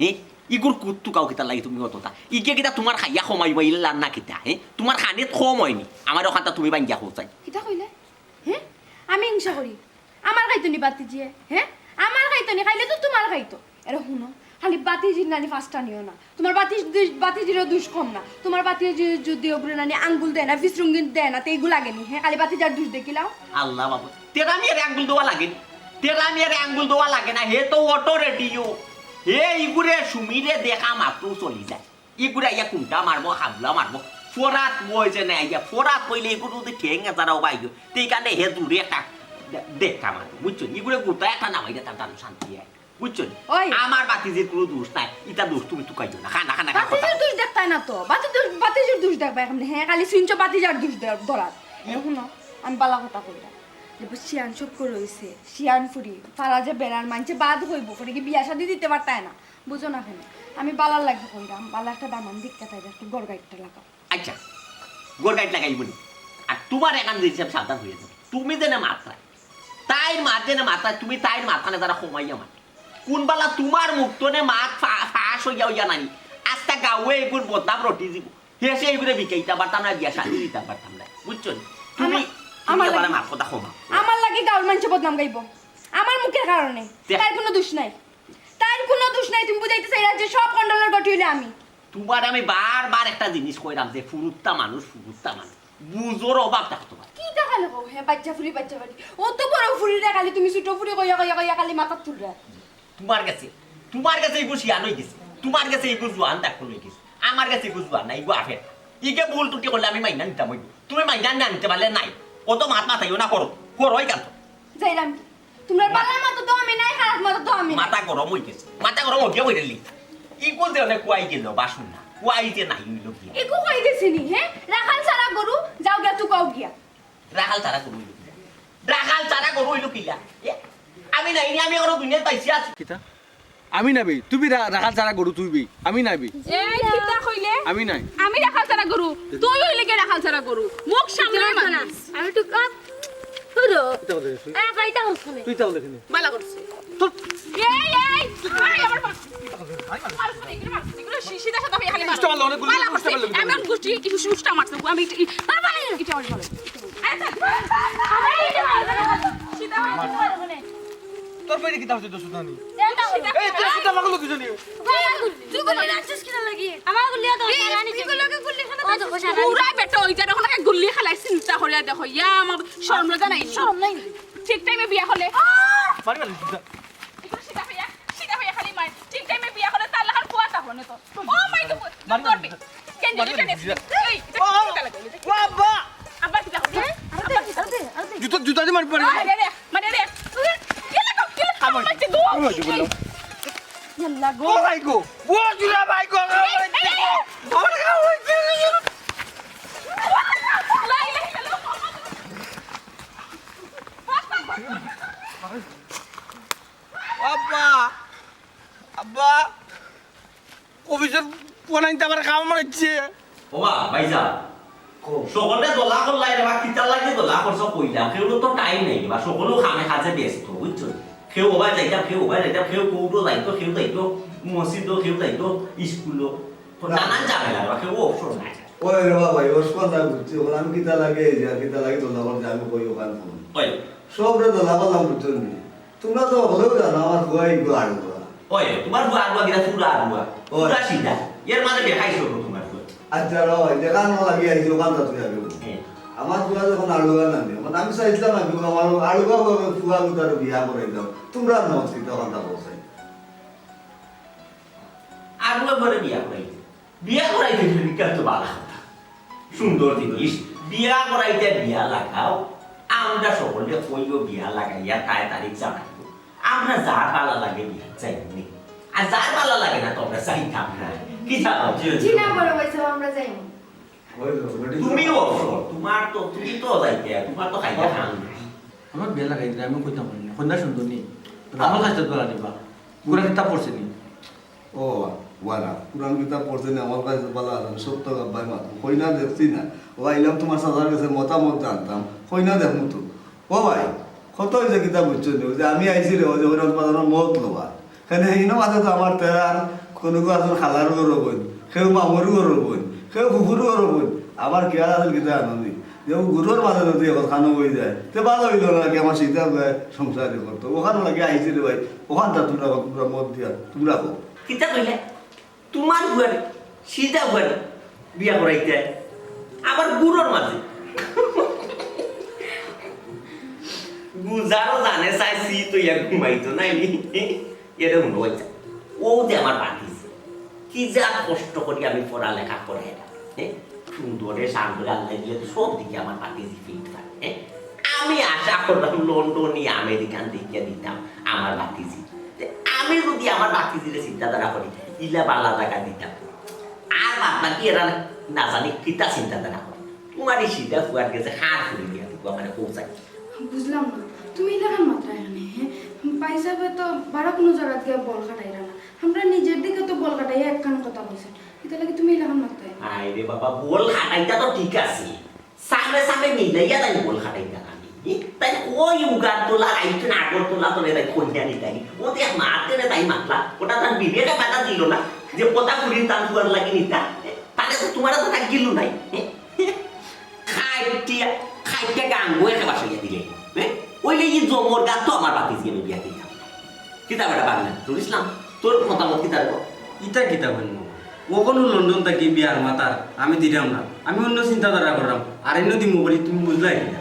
এ, ইগুর কুত্তু কাও কিতা লাগি তুমি অতটা? ইগে কিতা তোমার খাইয়া কমাইবা ইলা না কিতা, হে? তোমার খানিত কম অয়নি, আমার ওখানটা তুমি ভাঙ্গিয়া কও চাই। কিতা কইলে? হে? আমি হিংসা করি? আমার খাইতো নি বাতিজিয়ে, হে? আমার খাইতো নি, খাইলে তো তোমার খাইতো। এরে হুনো, খালি বাতিজির নানি ফাস্টা নিও না। তোমার বাতিজ-, বাতিজিরও দুষ কম না। তোমার বাতিজি যদি ওগুরে নানি আঙ্গুল দেয় না, ফিসরুঙ্গি দেয় না, তে ইগু লাগে নি, হে? খালি বাতিজার দুষ দেখিলাও। আল্লাহ বাবা, তেরা মিয়ারে আঙ্গুল দেওয়া লাগে নি? তেরা মিয়ারে আঙ্গুল দেওয়া লাগে না, হে তো অটো রেডিও। হে ইগুরে সুমিরে দেখা মাত্র চলি যায়। ইগুরে আইয়া কুমটা মারবো, হাবলা মারবো। ফরাত বয় যে না আইয়া, ফরাত কইলে ইগুর যদি ঠেং এজারাও বাইগো, তে ইখানে হে জুড়ে একটা দে-, দেখা মারবো, বুঝছো? ইগুরে গুতা একটা নামাই দে, তার দাম শান্তি হয়, বুঝছো? ওই। আমার বাতিজির কোনো দোষ নাই, ইটা দোষ তুমি তুকাইও না, খানা, খানা, খানা, কথা। বাতিজির দোষ দেখতায় না তো, বাতি দোষ, বাতিজির দোষ দেখবা এখন, হে, খালি শুনছো বাতিজার দোষ দে-, ধরার। এ হুনো, আমি বালা কথা কইলাম। যে বুঝ শিয়ান সব করে রইছে, শিয়ান ফুরি, ফারা যে বেড়ার মানছে বাদ হইব, ফুরি কি বিয়া শাদি দিতে পারতায় না? বুঝো না কেনে? আমি বালার লাগি কইরাম, বালা একটা দামান দিক্কা তাইর একটু গড়গাইটটা লাগাও। আচ্ছা, গড়গাইট লাগাইবো নি? আর তোমার এখান যে হিসাব সাবধান হইয়া যাও। তুমি যেনে মাতরায়, তাইর মাত যেনে মাতরায়, তুমি তাইর মাতখানে যারা কমাইয়া মাত। কোন বালা তোমার মুখ তনে মাত ফা-, ফাঁস হইয়া হইয়া নানি। আস্তা গাঁওয়ে এগুর বদনাম রটি দিব। হেষে এগুরে বিকাইতা পারতাম না, বিয়া শাদি দিতা পারতাম না। বুঝছো নি? তুমি, আমার, তুমি আমার আবার লাগি, আমার কথা কমাও। আমার লাগি গাঁওর মানষে বদনাম গাইবো। আমার মুখের কারণে। দেখ। তার কোনো দোষ নাই। তার কোনো দোষ নাই, তুমি বুঝাইতে চাইরা যে সব গন্ডগোলর গতি হইলে আমি। তোমার আমি বারবার একটা জিনিস কইরাম যে ফুরুত্তা মানুষ, ফুরুত্তা মানুষ। বুঝোর অভাব থাকতো পারে। কি দেখা হে বাচ্চা ফুরি, বাচ্চা ফুরি। অত বড় ফুরিরে খালি তুমি ছোট ফুরি কইয়া, কইয়া, কইয়া খালি মাথাত তুলরা। তোমার গেছে, তোমার গেছে ইগু শিয়ান অই গেছে, তোমার গেছে ইগু জোয়ান দাখল অই গেছে, আমার গেছে ইগু জোয়ান না, ইগু আফের। ইগে ভুল ত্রুটি করলে আমি মাইনা নিতাম অইবো, তুমি মাইনা না নিতে পারলে নাই। অত মাত মাতাইও না, করো, করো ই কাম। যাইরাম কি? তুমরার ভালা মাতো তো আমি নাই, খারাপ মাতো তো আমি নাই। মাথা গরম অই গেছে, মাথা গরম অই গিয়া বইরেলি। ইগু যে অনেক কুয়াই গেল, বাসু না, কুয়াই যে নাই অইল গিয়া। ইগু কই গেছে নি, হে? রাখাল ছাড়া গরু, যাও গিয়া তুকাও গিয়া। রাখাল ছাড়া গরু অইল কিলা? রাখাল ছাড়া গরু অইল কিলা? এ? আমি নাই নি, আমি এখনো দুনিয়াত পাইছি আছি। কিতা? আমি নাবি, তুমি রা-, রাখাল ছাড়া গরু তুইবি, আমি নাবি। এই কিতা কইলে? আমি নাই। আমি রাখাল ছাড়া গরু, তুই অইলে কি রাখাল ছাড়া গরু? মুখ সামলাই মাতিস। আমি তো কাপ, তুই রো। কিতা বলে রে তুই? এ, ভাই, এটা করছ কেনে? তুই তা বলে কেনে? বালা করছে। তোর এই, এই, এই, আমার পা-, মারছে, এগুলো মারছে, এগুলো সি-, সিধা সাদা হয়ে খালি মারছে। ইস্টা মারলে অনেক গুলি, বালা ইস্টা করছে। মারলে গুলি। এমন গুষ্টি, কিছু সুষ্টা মারছে, আমি এটা, ই-, বাবা, এটা আমার ভালো। আচ্ছা, সিধা হয়ে মারছে। তোর পেটে কিতা হচ্ছে, তোর সুতানি? এই, তোর সুতা লাগলো কি জানি? তুই গুলি রাখছিস কিনা লাগি? আমার গুলি তো এই, জানি তুই গুলি কেন ও তো দিছিস? পুরা বেটা ওই যার ওখানে গুলি খেলাই চিন্তা করিয়া দেখো। ইয়া, আমার শরম লজ্জা নাই। শরম নাই। ঠিক টাইমে বিয়া হলে। মারি মারি সুতা। একটু সিধা হইয়া, সিধা হইয়া খালি মার। ঠিক টাইমে বিয়া হলে তার লাখার ফুয়া তা হনে তো। ও মাই গড, মারি মারি ধরবি। সুতা। কেন দিলি, কেন দিলি? এই, এটা ও, কিতা লাগে? ও আব্বা! আব্বা কিতা করছে? আব্বা কিতা করছে? জুতা, জুতা দিয়ে মারি, মারি। আরে রে, মানে রে। কি লাগো, কি লাগো? আমার মারছে গো। আমার মারছে গো। ইয়াল্লা গো। ও ভাই গো, ও জুরা ভাই গো, আমার এই, মারছে এই, গো। এই। আমার গা হইছে। লা ইলাহা ইল্লাল্লাহ। আব্বা, আব্বা, অফিসর ফোন আইতে আমার কাম মারছে। ওবা, ভাইজান, কও। সকলে দলা করলাই রে বা, কিতার লাগি দলা করছো কইলাম, কেউর তো টাইম নাই রে বা, সকলেও কামে কাজে ব্যস্ত, বুঝছো? কেউ ওবা যাইতাম, কেউ ওবা যাইতাম, কেউ কোর্টো যাইতো, কেউ যাইতো মসজিদো, কেউ যাইতো স্কুলো, তো নানান ঝামেলা রে বা, কেউ অবসর নাই। ওই রে বাবা, ওই অবসর না বুঝছি, ওখানে আমি কিতা লাগে এই যে, আর কিতা লাগে দলা করছে, আমি কই ওখানে ফোন। ওই। সবরে দলা করলাম, বুঝছো নি? তোমরা তো হলেও জানো, আমার ফুয়া একটু আড়ুয়া। ওই, তোমার ফুয়া আড়ুয়া কিনা, পুরা আড়ুয়া। ওই। পুরা সিধা। এর মাঝে দেখাইছো তো তোমার ফুয়া। আচ্ছা, র ভাই, দেখা না লাগি আইছি, ওখান তো তুই আগে বল। হ্যাঁ। আমার ফুয়া যখন আড়ুয়া না নিয়ে, মানে আমি চাইছিলাম আর কি, আমার আড়ুয়া ভাবে ফুয়া গুতার বিয়া করাই দাও। তোমরা নজ কি তখন তা বলছে? আড়ুয়া ঘরে বিয়া করাই। বিয়া করাইতে যদি কেউ তো ভালা কথা। সুন্দর জিনিস। বিয়া করাইতে বিয়া লাগাও। আমরা সকলে কইও বিয়া লাগাইয়া তাই তারিখ জানাইও। আমরা যার ভালা লাগে বিয়া যাইমু নি। আর যার ভালা লাগে না তো আমরা যাইতাম না। কি জানো? জি না, বড় ভাই সাহেব, আমরা যাইমু। ওই তো, ওটা তো তুমিও অবসর, তোমার তো, তুমি তো যাইতে, তোমার তো খাইতে খান নাই। আমার বিয়া লাগাই দিলে আমি কইতাম পারি না। কন্যা সুন্দর নি। আমার কাছে তো আর দিবা। কুরআন কিতাব পড়ছে নি? ও, ওয়ারা, কুরআন কিতাব পড়ছে নি, আমার কাছে ভালা আছে, আমি সত্য আব্বাই মাত। কইনা দেখছি না। ও আইলাম তোমার চাচার কাছে মতামত জানতাম। কইনা দেখমু তো। ও ভাই, কত হইছে কিতা বুঝছো নি? ওই যে আমি আইছি রে, ওই যে ওই রাজবাজারর মত লবা। কেনে ইনো মাঝে তো আমার তেরার কোনো কেউ আছইন খালার ঘরর বইন, কেউ মামুর ঘরর বইন, কেউ ফুফুর ঘরর বইন। আমার খেয়াল আছিল কিতা জানো নি? যে ও গুরুর মাঝে যদি এখন খানো হয়ে যায়, তে ভালা হইল না কি আমার সিধা ভাই সংসারই করতো। ওখান লাগি আইছি রে ভাই, ওখান তা তোমরা, তোমরা মত দিয়া, তোমরা কও। কিতা কইলে? তোমার ঘরে, সিধা ঘরে বিয়া করাইতে, আবার গুরুর মাঝে। গুজারও জানে চাইছি তো ইয়া ঘুমাইতো নাই নি। এরে হুনো বাচ্চা, ও যে আমার ভাতিজি, কি যা কষ্ট করি আমি পড়ালেখা করে এরা, হ্যাঁ? সুন্দরে সান্দরে আল্লাহ দিলে তো সব দিকে আমার ভাতিজি ফিট পারে, হ্যাঁ? আমি আশা করলাম লন্ডনি আমেরিকান দেখিয়া দিতাম আমার ভাতিজি। তে আমি যদি আমার ভাতিজিরে চিন্তাধারা করি, ইলা বালা জাগা দিতাম। আর বাদ বাকি এরা না জানি কিতা চিন্তাধারা করে। তোমার এই সিধা ফুয়ার গেছে হার ফুরি দিয়া দিব, মানে পৌঁছাই। বুঝলাম না, তুমি ইলাখান মাতরায় কেনে, হ্যাঁ? ভাই সাহেবে তো বারা কোনো জাগাত গিয়া বল খাটাইরা না। আমরা নিজের দিকে তো বল খাটাইয়া একখান কথা কইছেন। ইতার লাগি তুমি ইলাখান মাতরায়। আরে বাবা, বল খাটাইতা তো ঠিক আছে। সামনে সামনে মিলাইয়া তাই বল খাটাইতা আমি। এ, তাই ওই উগার তোলা, রাইট না আগর তোলা তোলে তাই কইয়া নি তাই। ও দেখ মাতে রে তাই মাতলা। ওটা তার বিবেকে বাধা দিল না। যে কথা ফুরির তান ফুয়ার লাগি নিতা। এ, তাহলে তো তোমার তো রাগ গিল নাই। এ? খাইটিয়া, খাইটিয়া গাঙ্গু একে বাসাইয়া দিলে। হ্যাঁ? ওইলে ই জমর গাত তো আমার ভাতিজিরে আমি বিয়া দিতাম। কিতা বেটা বাগনা, নুর ইসলাম, তোর মতামত কিতা রে? ইতা কিতা বলবো? ও কোনো লন্ডন থাকি বিয়ার মাতার, আমি দিলাম না। আমি অন্য চিন্তাধারা করলাম। আর এমনি দিমু বলি তুমি বুঝলাই কিনা?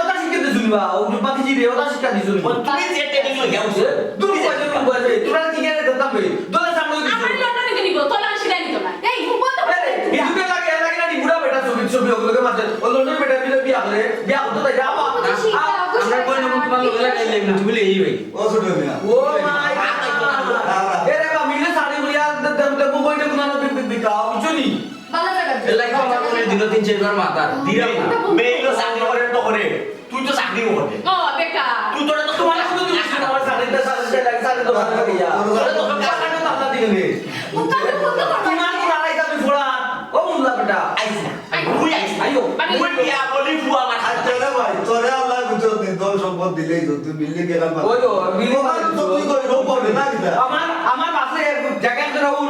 ওটা শিক্ষা দিছুনি বা, ও বাকি জিরে ওটা শিক্ষা দিছুনি। ও তুমি যে ট্রেনিং লইয়া উঠছো। দূর হয়ে যাবে, হয়ে যাবে। তোরা কি করে দিতাম বে? দলে সামনে কিছু। আমার লন্ডনে তো নিব, তোলা আমি সিলাই নিত না। এই, মুখ বন্ধ করে দে। এই দুটো লাগে, এর লাগে না, বুড়া বেটা ছবি, ছবি ওগুলোকে মাঝে। ও লন্ডন বেটা বিলে বিয়া করে, বিয়া করতে তাই যাবা। ও তো শিক্ষা, আ-, ও তো আমরা শিক্ষা। কই না, তোমার লগে লাগাই লেগে তুমি এই ভাই। ও ছোট মিয়া। ও মাই গড। এরে বা, মিলে শাড়ি বুলিয়া দে, দে, দে, মুখ বইতে কোনো বি-, বি-, বিকাও, বুঝছো নি? ভালো জায়গা। এর লাগি তো আমার মনে হয় দিনও তিন চারবার মাথা, দিরাম না। মেয়ে হলো চাকরি করে তো করে, তুই তো চাকরিও করে। ও, বেকার। তুই তোরা তো তোমার শুধু তুই শুধু আমার চাকরিটা, চাকরিটা লাগে, চাকরি তো ভালো লাগে, ইয়া। তোরা তো কাজ কাটা তো আমরা দিকে নেই। তোমার তো আর আইতা তুই ফোড়া, ও মুল্লা বেটা। আইস না। আই, তুই আইস না। আইও। তুই বিয়া বলি ফুয়া আমার। আচ্ছা রে ভাই, তোরে আল্লাহ বুঝত নি, তোর সম্পদ দিলেই তো, তুই বিল্ডিং এখান ওই তো, বিল্ডিং তোমার তো তুই কই, রোগ করবে না কিতা? আমার, আমার পাশে এক জায়গা ধরে ও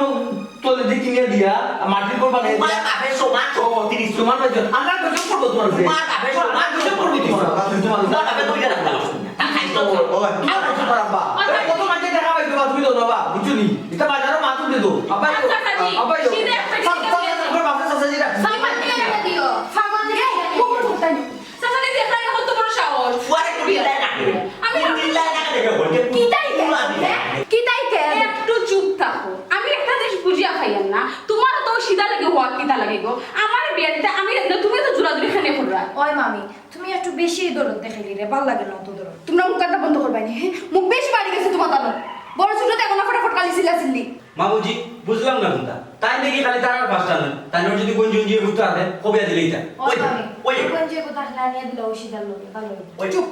তলে দিয়ে কিনে দিয়া, মাটির পর বানাই তোমার দিয়া। বাপের সমান সম্পত্তি নিছো। তোমার বাপের, আমরা গজব করবো তোমার উপরে। তোমার বাপের সমান আমরা গজব করবো তোমার। তোমার বাপের দুইটা রাখতে পারছো না। তা খাইছো তো। ও, আর কিছু খারাপ বা। আরে কত মাঝে দেখা পাইতো বা তুমি তো না বা, বুঝছো নি? এটা বাজারও মাছ উঠে তো। আব্বা, আচ্ছা, আচ্ছা, জি। আব্বা, সিধা একটা সাত, সাত, সাত, সাত, বাপের চাচা জি রাখছি। সালমান কে রেখে দিও। ছাগল দিয়ে এই, কুকুর কুত্তা। চাচা, দেখি, আপনার কত বড় সাহস। ফুয়ারে কোন চিল্লায় না করে? আমি কোন চিল্লায় না করে? বলছে, কিতাই পুরো আমি কে? জানি। কিতাই কে? একটু চুপ থাকো। আমি একটা জিনিস বুঝিয়া পাইয়ার না। তোমার তো সিধা লাগে হওয়া কিতা লাগে গো? আমার বিয়া দিতে আমি রাজি না, তুমি তো জোরাজুরি খানে কররা। ওই মামি, তুমি একটু বেশি দরদ দেখাইলি রে, ভালা লাগে না অত দরদ। তোমরা মুখ কানটা বন্ধ করবায় নি, হ্যাঁ? মুখ বেশি বাড়ি গেছে তোমার তানো। বড় ছোট দেখো না, ফটাফট খালি চিল্লাচিল্লি। মামুজি, বুঝলাম না কোনটা। তাই নাকি খালি তারার পাঁচটা নয়। তাই নয় যদি গঞ্জি গঞ্জি ঘুরতে আসে, কবিয়া দিলেই তা। ওই ওই, মামি, ওই। গঞ্জি কথা আনিয়া দিলা ওই সিধার লোকে, ভালো লাগে। ওই। চুপ।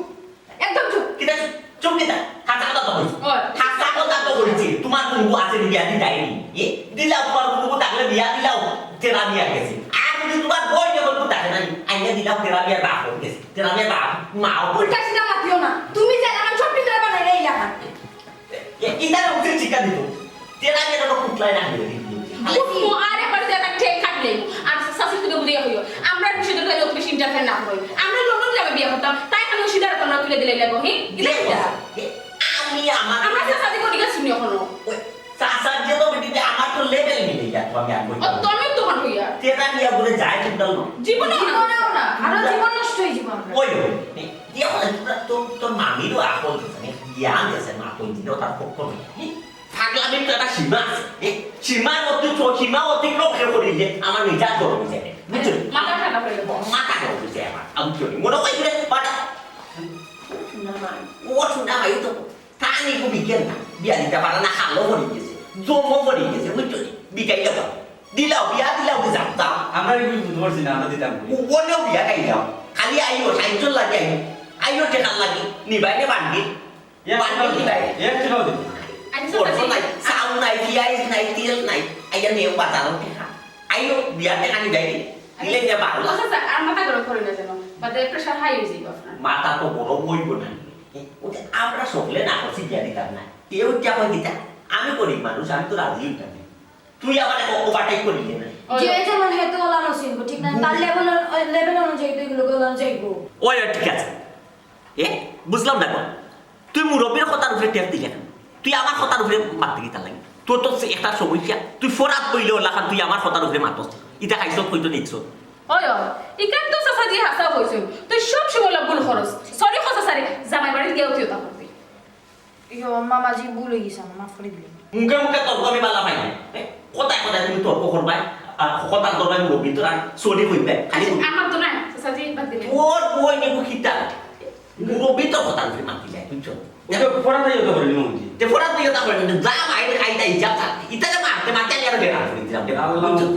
একদম চুপ। কিতা চুপ? চুপ কিতা? হাছা কথা তো কইছি। ওই। হাছা কথা তো কইছি। তোমার বন্ধু আছে নি বিয়া দিতাই নি? এ? দিলাও তোমার বন্ধু থাকলে বিয়া দিলাও। তেরা বিয়া গেছে। আর যদি তোমার বই যখন তো থাকে নাই, আইয়া দিলাও তেরা বিয়ার বাপ হয়ে গেছে। তেরা বিয়ার বাপ, মাও হয়ে উল্টা সিধা মাতিও না। তুমি যে এলাকার সব পিন্ডার বানাই রে এলাকা। এ, ইতারে উচিত শিক্ষা দিত। তেরা যেন কুটলায় না হয়ে দিত। উঠবো, আরে বাড়ি যাতা ঠিক খাটলে। আর শাশুড়ি তো বুঝিয়া হইও। আমরা বিষয়টা তাহলে অত বেশি ইন্টারফেয়ার না করি। আমরা লন্ডন যাবে বিয়ে করতাম, তাই আমি সিদ্ধার্থ আমরা তুলে দিলে লাগো, হে? ইলে ইটা। এ, আমি আমার আমরা শাশুড়ি করি গেছি নি এখনো। ওই, চাচার যে তো বেটিতে আমার তো লেভেল মিলে যায়, তো আমি আর কই ও, পারবো না। তুমি তো হন হইয়া। তেরা নিয়ে বলে যায় চিন্তা না। জীবনে জীবনেও না, আরো জীবন নষ্ট হয়ে যাবো আমরা। ওই, ওই, এ, দিয়ে বলে, তোমরা, তোর, তোর মামিরও আকল গেছে, মানে, জ্ঞান গেছে, মা কই দিলে ওটার পক্ষ নেই। পাগলামির তো একটা সীমা আছে, এ? সীমার অতি-, সীমা অতিক্রম কেউ করিলে আমার মেজাজ গরম অই যায়, বুঝছো? মাথা ঠান্ডা অই যায়। মাথা গরম অই যায় আমার, আমি বুঝছো? মনে হয় করে মাথা ও শোনা মাই, ও শোনা মাই তো। তা নিয়ে বিকেল না, বিয়া দিতে পারে না, হালও পড়ি গেছে, জমও পড়ি গেছে, বুঝছো নি? বিকাইলে পারো। দিলাও, বিয়া দিলাও, বুঝাম, দাও। আমরা কি বুঝতে পারছি না, আমরা দিতাম কই? ও-, ওনেও বিয়া খাইলাম। খালি আইও, সাইজর লাগি আইও। আইও টেকার লাগি, নিবাই নে বান্ডিল। এক বান্ডিল টেকাও দিন, নিবাই। এক টেকাও দিন। আচ্ছা, অর্থ নাই, চাউল নাই, পিয়াজ নাই, তেল নাই। আইয়া নেও বাজারো টেকা। আইও, বিয়া টেকা নিবাই নে। দিলে যে বারো লাখ। আচ্ছা, স্যার, আর মাথা গরম করি না যেন। বাদে প্রেশার হাই অই যাইবো আপনার। মাথা তো গরম অইবো না। এ, ওটা আমরা সকলে না করছি বিয়া দিতাম না। কেউ ইচ্ছা করে দিতা। আমি গরিব মানুষ, আমি তো রাজি অইতাম না। তুই আবার ওভারটেক করিলে না। ওই যে যেমন হে তো ওলা নসিব, ঠিক না? তার লেভেল, লেভেল অনুযায়ী তো এগুলো গোলা যাইবো। ওই, ওই, ঠিক আছে। এ, বুঝলাম না গো। তুই মুরব্বির কথার উপরে টের দিলে কেন? তুই আমার কথার উপরে মারতে গিয়ে তার লাগে। তোর তো সে একটা সমস্যা। তুই ফরাত বইলে ওলা খান, তুই আমার কথার উপরে মারতস। ইটা খাইছত কইতো নিচ্ছ। ওই, ওই, ইখান তো চাচাজি হাছা কইছইন। তুই সব সময় ভুল করস। সরি কথা সারি, জামাই বাড়ি গিয়েও তুই ওটা করবি। ইয়ো, মামাজি, ভুল অই গেছে আমার, মাফ করি দিলাম। মুখে মুখে তর্ক আমি বালা পাই না। এ, কথায় কথায় তুমি তর্ক করবায়, আর কথার দরবায় মুরব্বি তোরা সরি কইবে। খালি আচ্ছা, আমার তো নাই, চাচাজি, বাদ দিলে। তোর বই নিব খিতা। মুরব্বি তোর কথা তুমি মাতি যায়, বুঝছো? ওটা ফরাত ইয়ে তো করেনি, মামুজি। তে ফরাত ইয়ে তো করেনি, যা বাইরে খাই তাই হিসাব থাক। ইতারে মারতে মারতে আমি আরো বেড়া করে দিলাম, বেড়া, আল্লাহ। বুঝছো?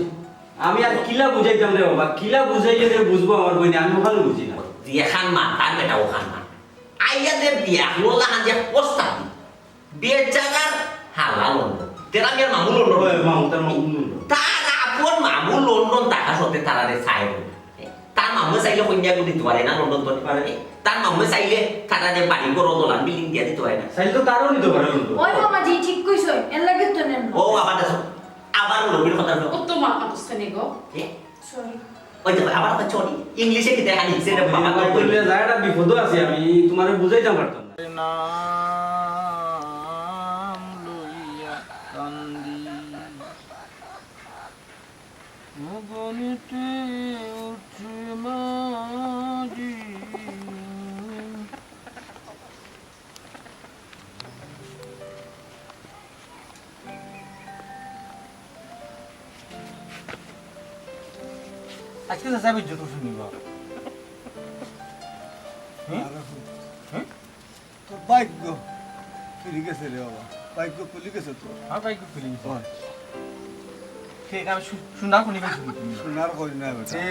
আমি আর কিলা বুঝাইতাম রে বাবা, কিলা বুঝাইলে যে বুঝবো আমার বইনে, আমি ওখানে বুঝি না। তুই এখান মার, তার বেটা ওখান মার। আইয়া যে বিয়া হলো না, যে প্রস্তাব দি। বেচারার হালা লন্ডন। তেরা মিয়ার মামু লন্ডন। ওই মামু, তার মামু লন্ডন। তার আপন মামু লন্ডন থাকা সত্ত্বে তারারে চায় না। তার মামু চাইলে কইন্যা গো দিতে পারে না লন্ডন তো। পারে। তার মামু চাইলে তারারে বাড়ি ঘর দলান বিল্ডিং দিয়া দিতে পারে না। চাইলে তো তারও নিতে পারে লন্ডন। ওই মামাজি, ঠিক কইছো, এর লাগে তো নেন না। ও আবার দেখো, আবার মুরব্বির কথা হলো। ও তো মা কথা শুনে গো। এ? সরি। ওই দেখো, আবার আবার সরি। ইংলিশে কি দেখা নিচ্ছে রে বাবা? মামা কইলে যায় না, বিপদও আছি আমি, তোমারে বুঝাইতাম পারতাম না। নাম লইয়া কান্দি, গগনেতে উঠে মাঝি। আজকে চাচা বিদ্যুৎ উঠে নিব। হুম? হুম? তোর ভাগ্য খুলি গেছে রে বাবা, ভাগ্য খুলি গেছে তোর। আমার ভাগ্য খুলি গেছে। হয়। ঠিক, আমি শু-, সোনার খনি পাইছি তুমি। সোনার খনি না বেটা। জি।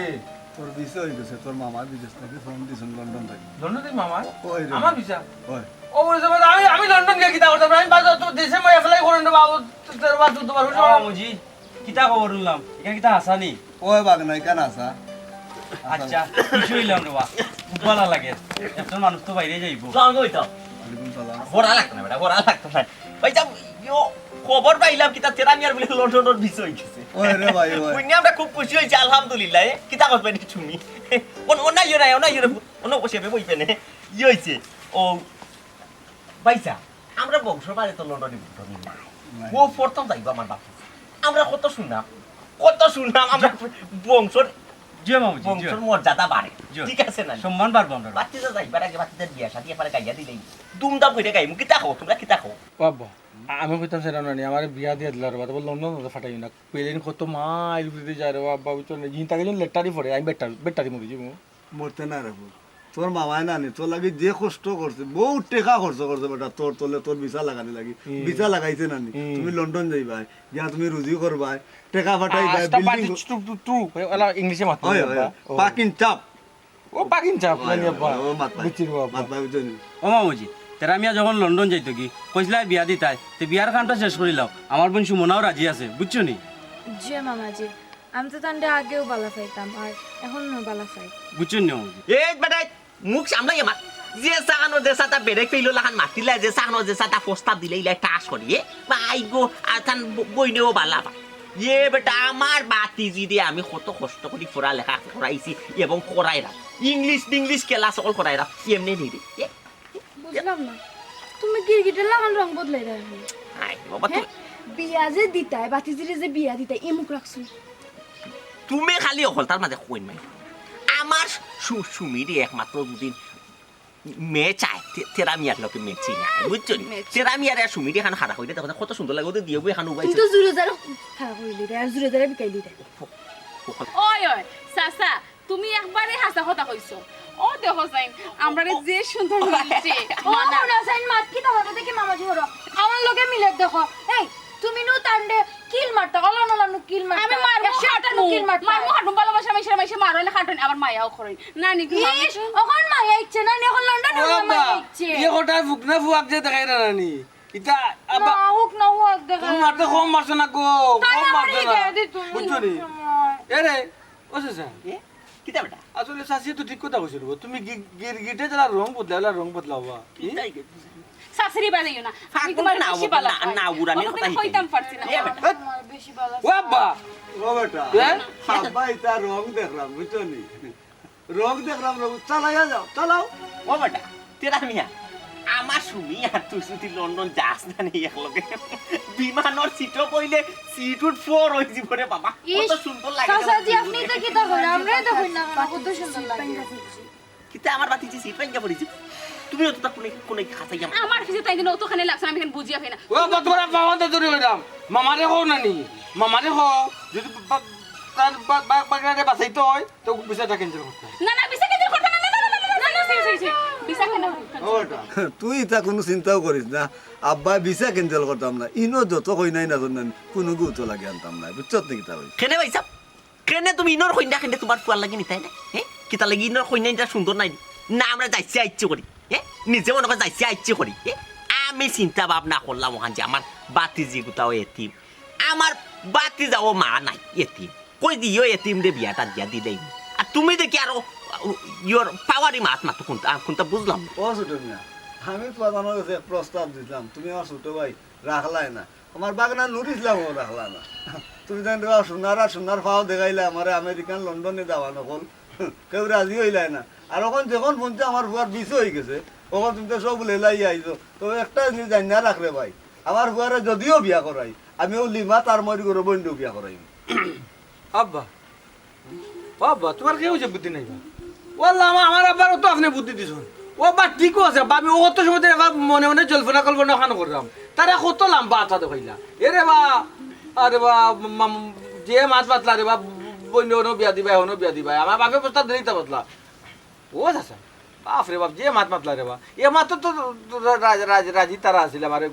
তোর ভিসা অই গেছে, তোর মামায় বিদেশ থাকি ফোন দিছইন লন্ডন থাকি। লন্ডন থাকি মামায়? ওই রে। আমার ভিসা? ওই। ও বলে, "আমি, আমি লন্ডন গিয়া কিতা করতাম? আমি বাজার তো দেশে মই অ্যাপ্লাই করেন রে বাবু, তোর বাস তো তোমার ও মামুজি, কিতা খবর হুনলাম? ইখান কিতা হাছা নি?" ওই বাগনা, ইখান হাছা। আচ্ছা, খুশি অইলাম রে বা। খুব ভালা লাগে। একজন মানুষ তো বাইরে যাইবো। সালাম আলাইকুম। ওয়ালাইকুম সালাম। বড়া লাগতো না বেটা, বড়া লাগতো না। ভাই সাহেব, ইয়ো, খবর পাইলাম কিতা তেরা মিয়ার বলে লন্ডনর ভিসা অই গেছে। ওই রে ভাই, ওই। হুনিয়া আমরা খুব খুশি অইছি, আলহামদুলিল্লাহ। এ, কিতা করবে নি তুমি? অন-, অনা ইয়ে নাই, অনা ইয়ে রে, অনা বসে বই পেনে। ইয়ে অইছে। ও, ভাই সাহেব, আমরা বংশ বাড়ি তো লন্ডনি, লন্ডনি না। নাই। ও প্রথম যাইবো আমার বাপ। আমরা কত শুনলাম, কত শুনলাম, আমরা বংশর, জি মামুজি, জি। বংশর মর্যাদা বাড়ে। জি। ঠিক আছে না? সম্মান বাড়বো আমরা। বাতিজা যাইবার আগে বাতিজার বিয়া শাদি এবারে গাইয়া দিলেই ধুমধাম করে গাইমু। কিতা কও, তোমরা কিতা কও? ও আব্বা, আমি কইতাম সেটা না নি, আমারে বিয়া দিয়া দিলা রে বাবা, তারপর লন্ডন তো ফাটাই না। প্লেন কত মাইল ঘুরতে যায় রে বাবা, বুঝছো না? জিনতা গেলে লেটারি পড়ে, আমি ব্যাটারি, ব্যাটারি মরি যাবো। মরতে না রে পুত। তোর মামায় না নি, তোর লাগি যে কষ্ট করছে, বহুত টেকা খরচ করছে বেটা, তোর তলে, তোর ভিসা লাগানি লাগি। হুম। ভিসা লাগাইছে না নি? হুম। তুমি লন্ডন যাইবায়, গিয়া তুমি রুজি করবায়, টেকা ফাটাইবায়, আস্তা বিল্ডিং পাতি টু টু টু, এলা ইংলিশে মাত হয়, হয়, আব্বা। হয়। ও। পাকিন চাপ। ও পাকিন চাপ, হয়, মানে হয়, আব্বা। ও মাত পাই। বুঝছি রে আব্বা। মাত পাই, বুঝছো নি? ও মামুজি, তেরা মিয়া যখন লন্ডন যাইতো কি, কইছিলা বিয়া দিতাই, তে বিয়ার কামটা শেষ করিলাও। আমার বোন সুমনাও রাজি আছে, বুঝছো নি? জি মামাজি। আমি তো তানরে আগেও বালা পাইতাম, আর এখনো বালা পাই। বুঝছইন নি? এই বেটা, মুখ সামলাই আমার। যে সাহানো যে সাতা বেরেক পেইলো লাখান মাতিলা, যে সাহানো যে সাতা প্রস্তাব দিলে ইলাই টাস করি, এ? বা আইগো, আর তান ব-, বইনেও বালা পা। এ বেটা, আমার বাতিজিরে আমি কত কষ্ট করি পড়ালেখা করাইছি এবং করাইরাম। ইংলিশ টিংলিশ ক্লাস সকল করাইরাম। এমনে নেই রে। এ? বুঝলাম না, তুমি গিরগিটের লাখান রং বদলাই দেয় এখন। আয় বাবা, হ্যাঁ? তুই বিয়া যে দিতায়, বাতিজিরে যে বিয়া দিতায়, ই মুখ রাখছো। তুমি খালি অকলতার মাঝে কইন মাই। আমার সু-, সুমিরে একমাত্র দুদিন মেয়ে চায়, তে-, তেরা মিয়ার লগে matching, বুঝছো নি? Matching। তেরা মিয়ারে আর সুমিরে এখান খাড়া কইরা দেখো, কত সুন্দর লাগে, ওদের দিয়ে এখান উবাই। তুই তো জুরে জারে খাড়া করিলি রে, আর জুরে জারে বিকাইলি রে। ওই ওই, চাচা, তুমি একবারে হাছা কথা কইছো। ও দেখো চাইন, আমরারে যে সুন্দর মিলছে। ও না চাইন, মাত কি তাহলে দেখি মামা জি হরো। আমার লগে মিলে দেখো। এই, তুমি নু তান্ডে কিল মারতা, অলান অলান নু কিল মারতা। আমি মারমু একশো আটটা নু খাটমু, কিল মারতা। মারমু খাটমু, ভালোবাসা মিশে মিশে মারো না খাটুন, আবার মায়া অকরইন। না নি তুমি ইস, অখন মায়া ইচ্ছে না, নি অখন লন্ডন ও আব্বা, মায়া ইচ্ছে। ইয়ে কটায় ফুক না ফুয়াক যে দেখাই না নানি। ইতা আব্বা, না, হোক না হোক দেখা। তুমি মারতে কম মারছো না গো, তাই কম আমার মারছো এই না। গায়ে দিত না। বুঝছো নি? এ রে, ও চাচা, এ? কিতা বেটা? আসলে চাচিয়ে তো ঠিক কথা কইছিল গো। তুমি গি-, গিরগিটে যারা রং বদলাও, ওলা রং বদলাও বা। ই? কিতাই গে? শাশুড়ি বাজাইও না। ফাগুন আমি তোমার না, বেশি না, ভালো না, পাই। না, উড়ানির অখন কথা তুমি হিকাই। কইতাম পারছি না। এ বেটা। আমার বেশি ভালো ও আব্বা, ও বেটা। হ্যাঁ? আব্বা, ইতা রং দেখলাম, বুঝছো নি? রং দেখলাম, রং, চালাইয়া যাও, চালাও। ও বেটা, তেরা মিয়া, আমার সুমি আর তুই যদি লন্ডন যাস না নি একলগে, বিমানর সিটও বইলে সিট উঠ ফোর হয়ে যাব রে বাবা। কত ইস, সুন্দর লাগে। চাচাজি, আপনি তো কিতা করেন? আমরা তো কই না, কত সুন্দর লাগে। কিতা আমার বাতিজি সিট ভাঙ্গা পড়িছি। তুমি অতটা কোনে কোনে খাতাই আমার। আমার পিছে তাই দিন অতখানি লাগছে, আমি এখানে বুঝিয়া পাই না। ও আব্বা, তোমার আব্বা আমাদের ধরে কইলাম, মামারে কও না নি, মামারে কও, যদি বা-, তার বা-, বা-, বাগনারে বাঁচাইতে হয়, তো ভিসাটা cancel করতে হয়। না, না, ভিসা cancel করতে না, না, না, না, না, না, না, না, না, না, ভিসা কেন? ও বেটা, তুই ইতা কুনু চিন্তাও করিস না, আব্বায় ভিসা cancel করতাম না, ইনো যত কইনাইন আছইন না, কুনু গুরুত্ব লাগে আনতাম না, বুঝছত নি কিতা কইছি? কেনে ভাইসাব? কেনে তুমি ইনর কইনা কেনে তোমার ফুয়ার লাগি নিতায় না? হ্যাঁ? কিতা লাগি ইনর কইনা ইটা সুন্দর নায় নি? না আমরা যাইছি আইছি করি। হ্যাঁ? নিজে মনে করে যাইছি আইছি করি। হ্যাঁ? আমি চিন্তা ভাবনা করলাম ওখান যে আমার বাতিজি গুতাও এতিম। আমার বাতিজাও মা নাই, এতিম। কই দিও এতিমরে বিয়াটা দিয়া দিলেই। আর তুমি দেখি আরো ইয়র পাওয়ারি মাত মাতো কোনটা, কোনটা বুঝলাম না। ও ছোট মিয়া, আমি তোমার কাছে এক প্রস্তাব দিছিলাম, তুমি আমার ছোট ভাই, রাখলায় না। আমার বাগনা নুর ইসলামও রাখলা না। তুমি জানো রে বাবা, সোনার আর সোনার পাও দেখাইলা আমারে আমেরিকান লন্ডনে যাওয়া নকল। কেউ রাজি হইলায় না। আর অখন যখন হুনছি আমার ফুয়ার ভিসা হয়ে গেছে, অখন তুমি তো সব লেলাইয়া আইছো। তো একটা জিনিস জানি না রাখরে ভাই, আমার ফুয়ারে যদিও বিয়া করাই, আমি ও লিমা তার মরি করে বন্ধু বিয়া করাই। আব্বা, ও আব্বা, তোমার কেউ যে বুদ্ধি নাই বা? ও আল্লাহ, আমা-, আমার আব্বার তো আপনি বুদ্ধি দিছইন। ও আব্বা, ঠিক আছে, আব্বা, আমি ও কত সময় ধরে আবার মনে মনে জল্পনা কল্পনা খান করলাম। তারা কত লম্বা আতা দেখাইলা। এ রে বা, আরে বা, মাম-, যে মাত মাতলা রে বা, বইন হনো বিয়া দিবা, হনো বিয়া দিবা। আমার বাপে প্রস্তাব দিলেই তা মাতলা। ও চাচা, বাপ রে বাপ, যে মাত মাতলা রে বা। এ মাত তো, তো, তো রাজ-, রাজ-, রাজি তারা আছিল আমারে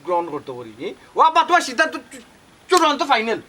গ্রহণ করতে করি। ও আব্বা, তোমার সিদ্ধান্ত চূড়ান্ত, final।